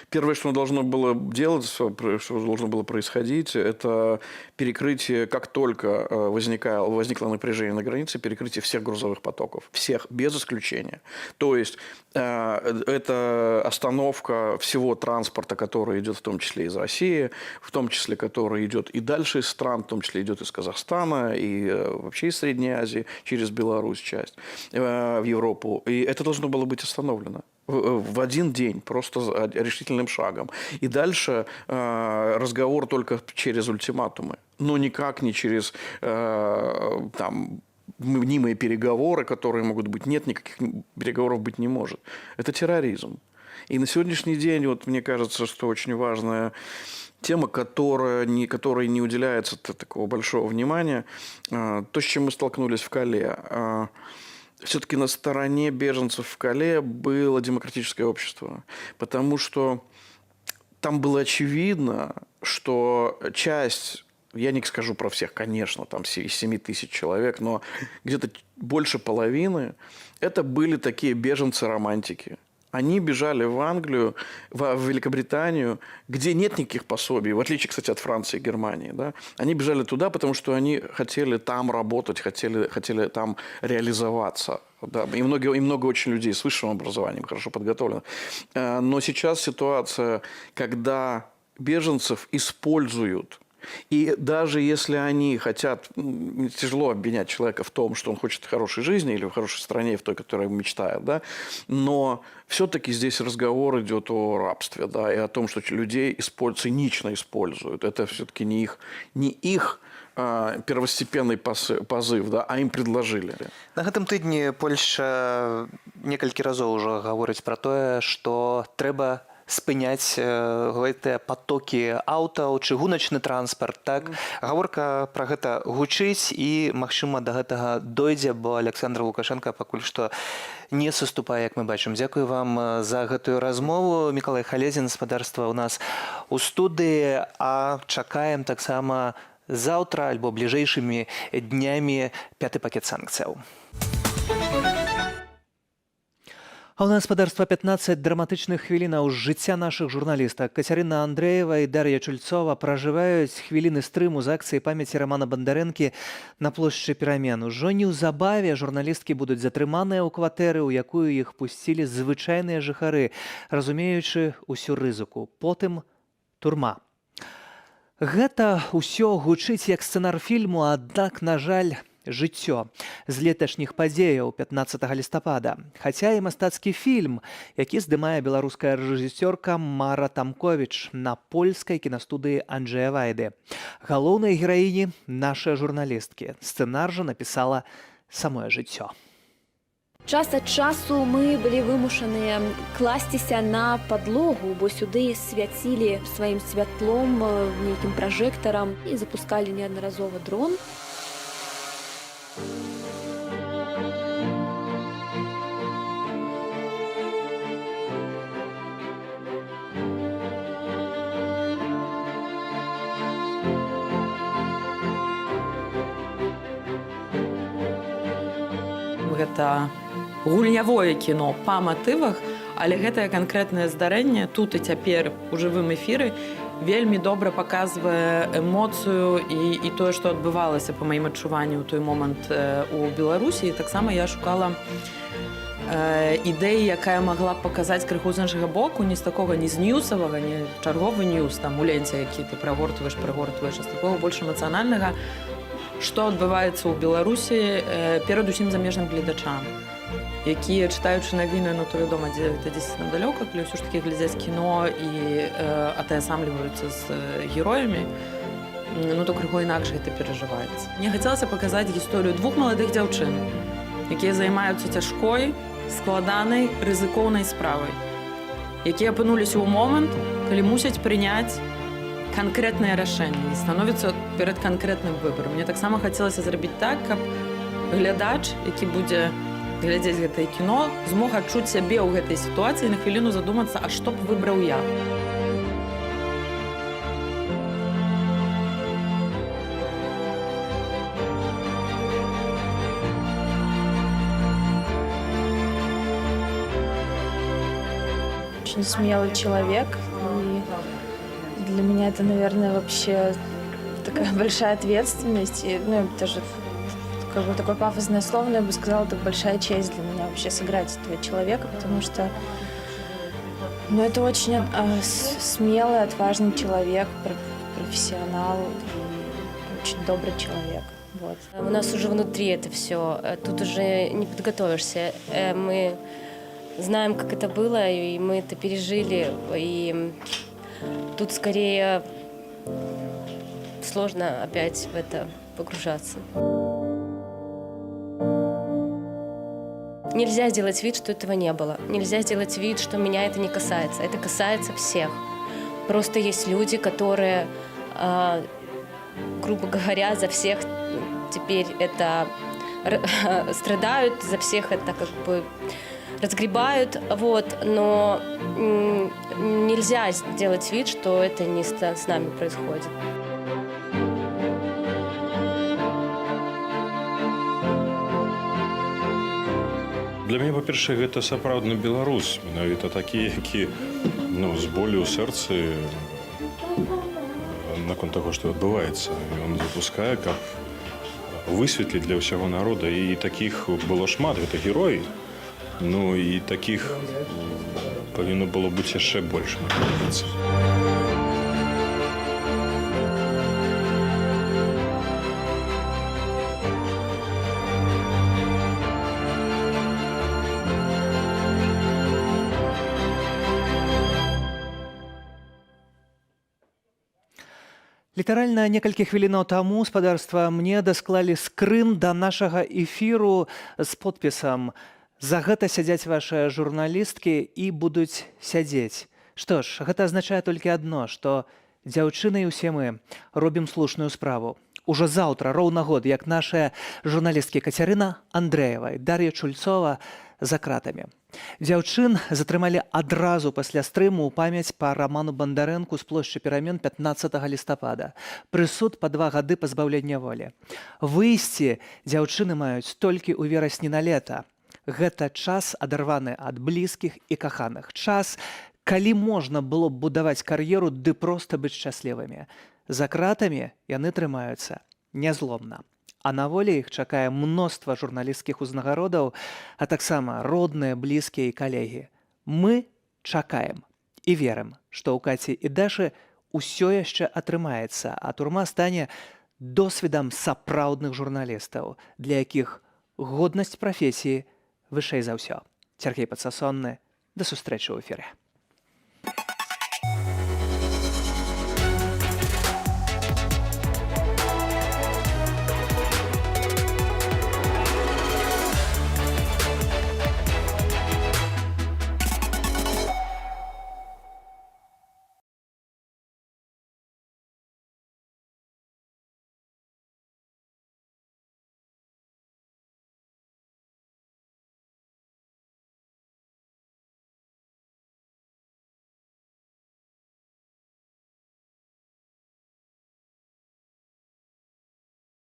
Первое, что должно было делать, что должно было происходить, это перекрытие, как только возникло напряжение на границе, перекрытие всех грузовых потоков. Всех, без исключения. То есть это остановка всего транспорта, который идет в том числе из России, в том числе, который идет и дальше из стран, в том числе идет из Казахстана и вообще из Средней Азии, через Беларусь часть, в Европу. И это должно было быть остановлено в один день, просто решительным шагом. И дальше разговор только через ультиматумы, но никак не через там, мнимые переговоры, которые могут быть. Нет, никаких переговоров быть не может. Это терроризм. И на сегодняшний день, вот, мне кажется, что очень важная тема, которой не уделяется такого большого внимания, то, с чем мы столкнулись в Кале. Все-таки на стороне беженцев в Кале было демократическое общество, потому что там было очевидно, что часть, я не скажу про всех, конечно, там из 7 тысяч человек, но где-то больше половины, это были такие беженцы-романтики. Они бежали в Англию, в Великобританию, где нет никаких пособий, в отличие, кстати, от Франции и Германии. Да? Они бежали туда, потому что они хотели там работать, хотели там реализоваться. Да? И много очень людей с высшим образованием, хорошо подготовленных. Но сейчас ситуация, когда беженцев используют. И даже если они хотят, тяжело обвинять человека в том, что он хочет хорошей жизни или в хорошей стране, в той, которой он мечтает, да, но все-таки здесь разговор идет о рабстве, да, и о том, что людей цинично используют. Это все-таки не их первостепенный позыв, да, а им предложили. На гэтым тыдні Польша некалькі разоў ужо гаворыць пра тое, што трэба спыняць гэтыя патокі аўтаў, чыгуначны транспарт, так? Гаворка пра гэта гучыць і, магчыма, да гэтага дойдзе, бо Александр Лукашенко пакуль што не саступае, як мы бачым. Дзякую вам за гэтую размову. Мікалай Халезін, спадарства, у нас у студыі, а чакаем таксама заўтра альбо бліжэйшымі днямі пяты пакет санкцыяў. А ў нас, спадарства, 15 драматычных хвілінаў з жыцця нашых журналістак. Кацярына Андрэева і Дар'я Чульцова пражываюць хвіліны стрыму з акцыі памяці Рамана Бандарэнкі на плошчы Перамен. Ужо неўзабаве журналісткі будуць затрыманыя ў кватэры, у якую іх пусцілі звычайныя жыхары, разумеючы ўсю рызыку. Потым турма. Гэта ўсё гучыць як сцэнар фільму, аднак, на жаль, жыццё з леташніх падзеяў 15 лістапада. Хаця і мастацкі фільм, які здымае беларуская рэжысёрка Мара Тамковіч на польскай кінастудыі Анджея Вайды. Галоўныя гераіні нашыя журналісткі. Сцэнар жа напісала самое жыццё. Час ад часу мы былі вымушаныя класціся на падлогу, бо сюды свяцілі сваім святлом, нейкім пражэктарам і запускалі неаднаразова дрон. Гэта гульнявое кіно па матывах, але гэтае канкрэтнае здарэнне тут і цяпер у жывым эфіры вельмі добра паказвае эмоцыю і тое, што адбывалася па маім адчуванні ў той момант у Беларусі. І таксама я шукала ідэі, якая магла б паказаць крыху з іншага боку, не з такога, не з ньюсавага, не чарговы ньюс там у ленце, які ты прагортваеш, а з такога больш эмацыянальнага, што адбываецца ў Беларусі перадусім замежным гледачам, якія, чытаючы навіны, ну то вядома, дзе гэта дзесьці там далёка, калі ўсё ж такі глядзяць кіно і атаясамліваюцца з героямі, ну то крыху інакш гэта перажываецца. Мне хацелася паказаць гісторыю двух маладых дзяўчын, якія займаюцца цяжкой, складанай, рызыкоўнай справай, якія апынуліся ў момант, калі мусяць прыняць канкрэтнае рашэнне, становіцца перад канкрэтным выбарам. Мне таксама хацелася зрабіць так, каб глядач, які будзе глядзець гэтае кіно, змог адчуць сябе ў гэтай сітуацыі і на хвіліну задумацца, а што б выбраў я. Очень смелый человек, и для меня это, наверное, вообще такая большая ответственность. И, ну, даже как бы такое пафосное слово, но я бы сказала, это большая честь для меня вообще сыграть этого человека, потому что, ну, это очень смелый, отважный человек, профессионал и очень добрый человек. Вот. У нас уже внутри это все, тут уже не подготовишься. Мы знаем, как это было, и мы это пережили, и тут скорее сложно опять в это погружаться. Нельзя сделать вид, что этого не было. Нельзя сделать вид, что меня это не касается. Это касается всех. Просто есть люди, которые, грубо говоря, за всех теперь это страдают, за всех это как бы разгребают, вот, но нельзя сделать вид, что это не с нами происходит. Для мяне, па-першае, гэта сапраўдны беларус, менавіта такі, які, ну, з болю ў сэрцы наконт таго, што адбываецца. Ён запускае, каб высветліць для ўсяго народа, і такіх было шмат, гэта герой. Ну і такіх павінна было быць яшчэ больш, мне падаецца. Літаральна некалькі хвілінаў таму, спадарства, мне дасклалі скрын да нашага эфіру з подпісам: «За гэта сядзяць вашыя журналісткі і будуць сядзець». Што ж, гэта азначае толькі адно, што дзяўчыны і ўсе мы робім слушную справу. Ужо заўтра роўна год, як нашыя журналісткі Кацярына Андрэева і Дар'я Чульцова за кратамі. Дзяўчын затрымалі адразу пасля стрыму ў памяць па Раману Бандарэнку з плошчы Перамен 15 лістапада. Прысуд па 2 гады пазбаўлення волі. Выйсці дзяўчыны маюць толькі ў верасні на лета. Гэта час, адарваны ад блізкіх і каханых. Час, калі можна было б будаваць кар'еру ды проста быць шчаслівымі. За кратамі яны трымаюцца нязломна. А на волі іх чакае мноства журналісцкіх узнагародаў, а таксама родныя, блізкія і калегі. Мы чакаем і верым, што ў Каці і Дашы ўсё яшчэ атрымаецца, а турма стане досведам сапраўдных журналістаў, для якіх годнасць прафесіі вышэй за ўсё. Сяргей Падсасонны, да сустрэчы ў эфіры.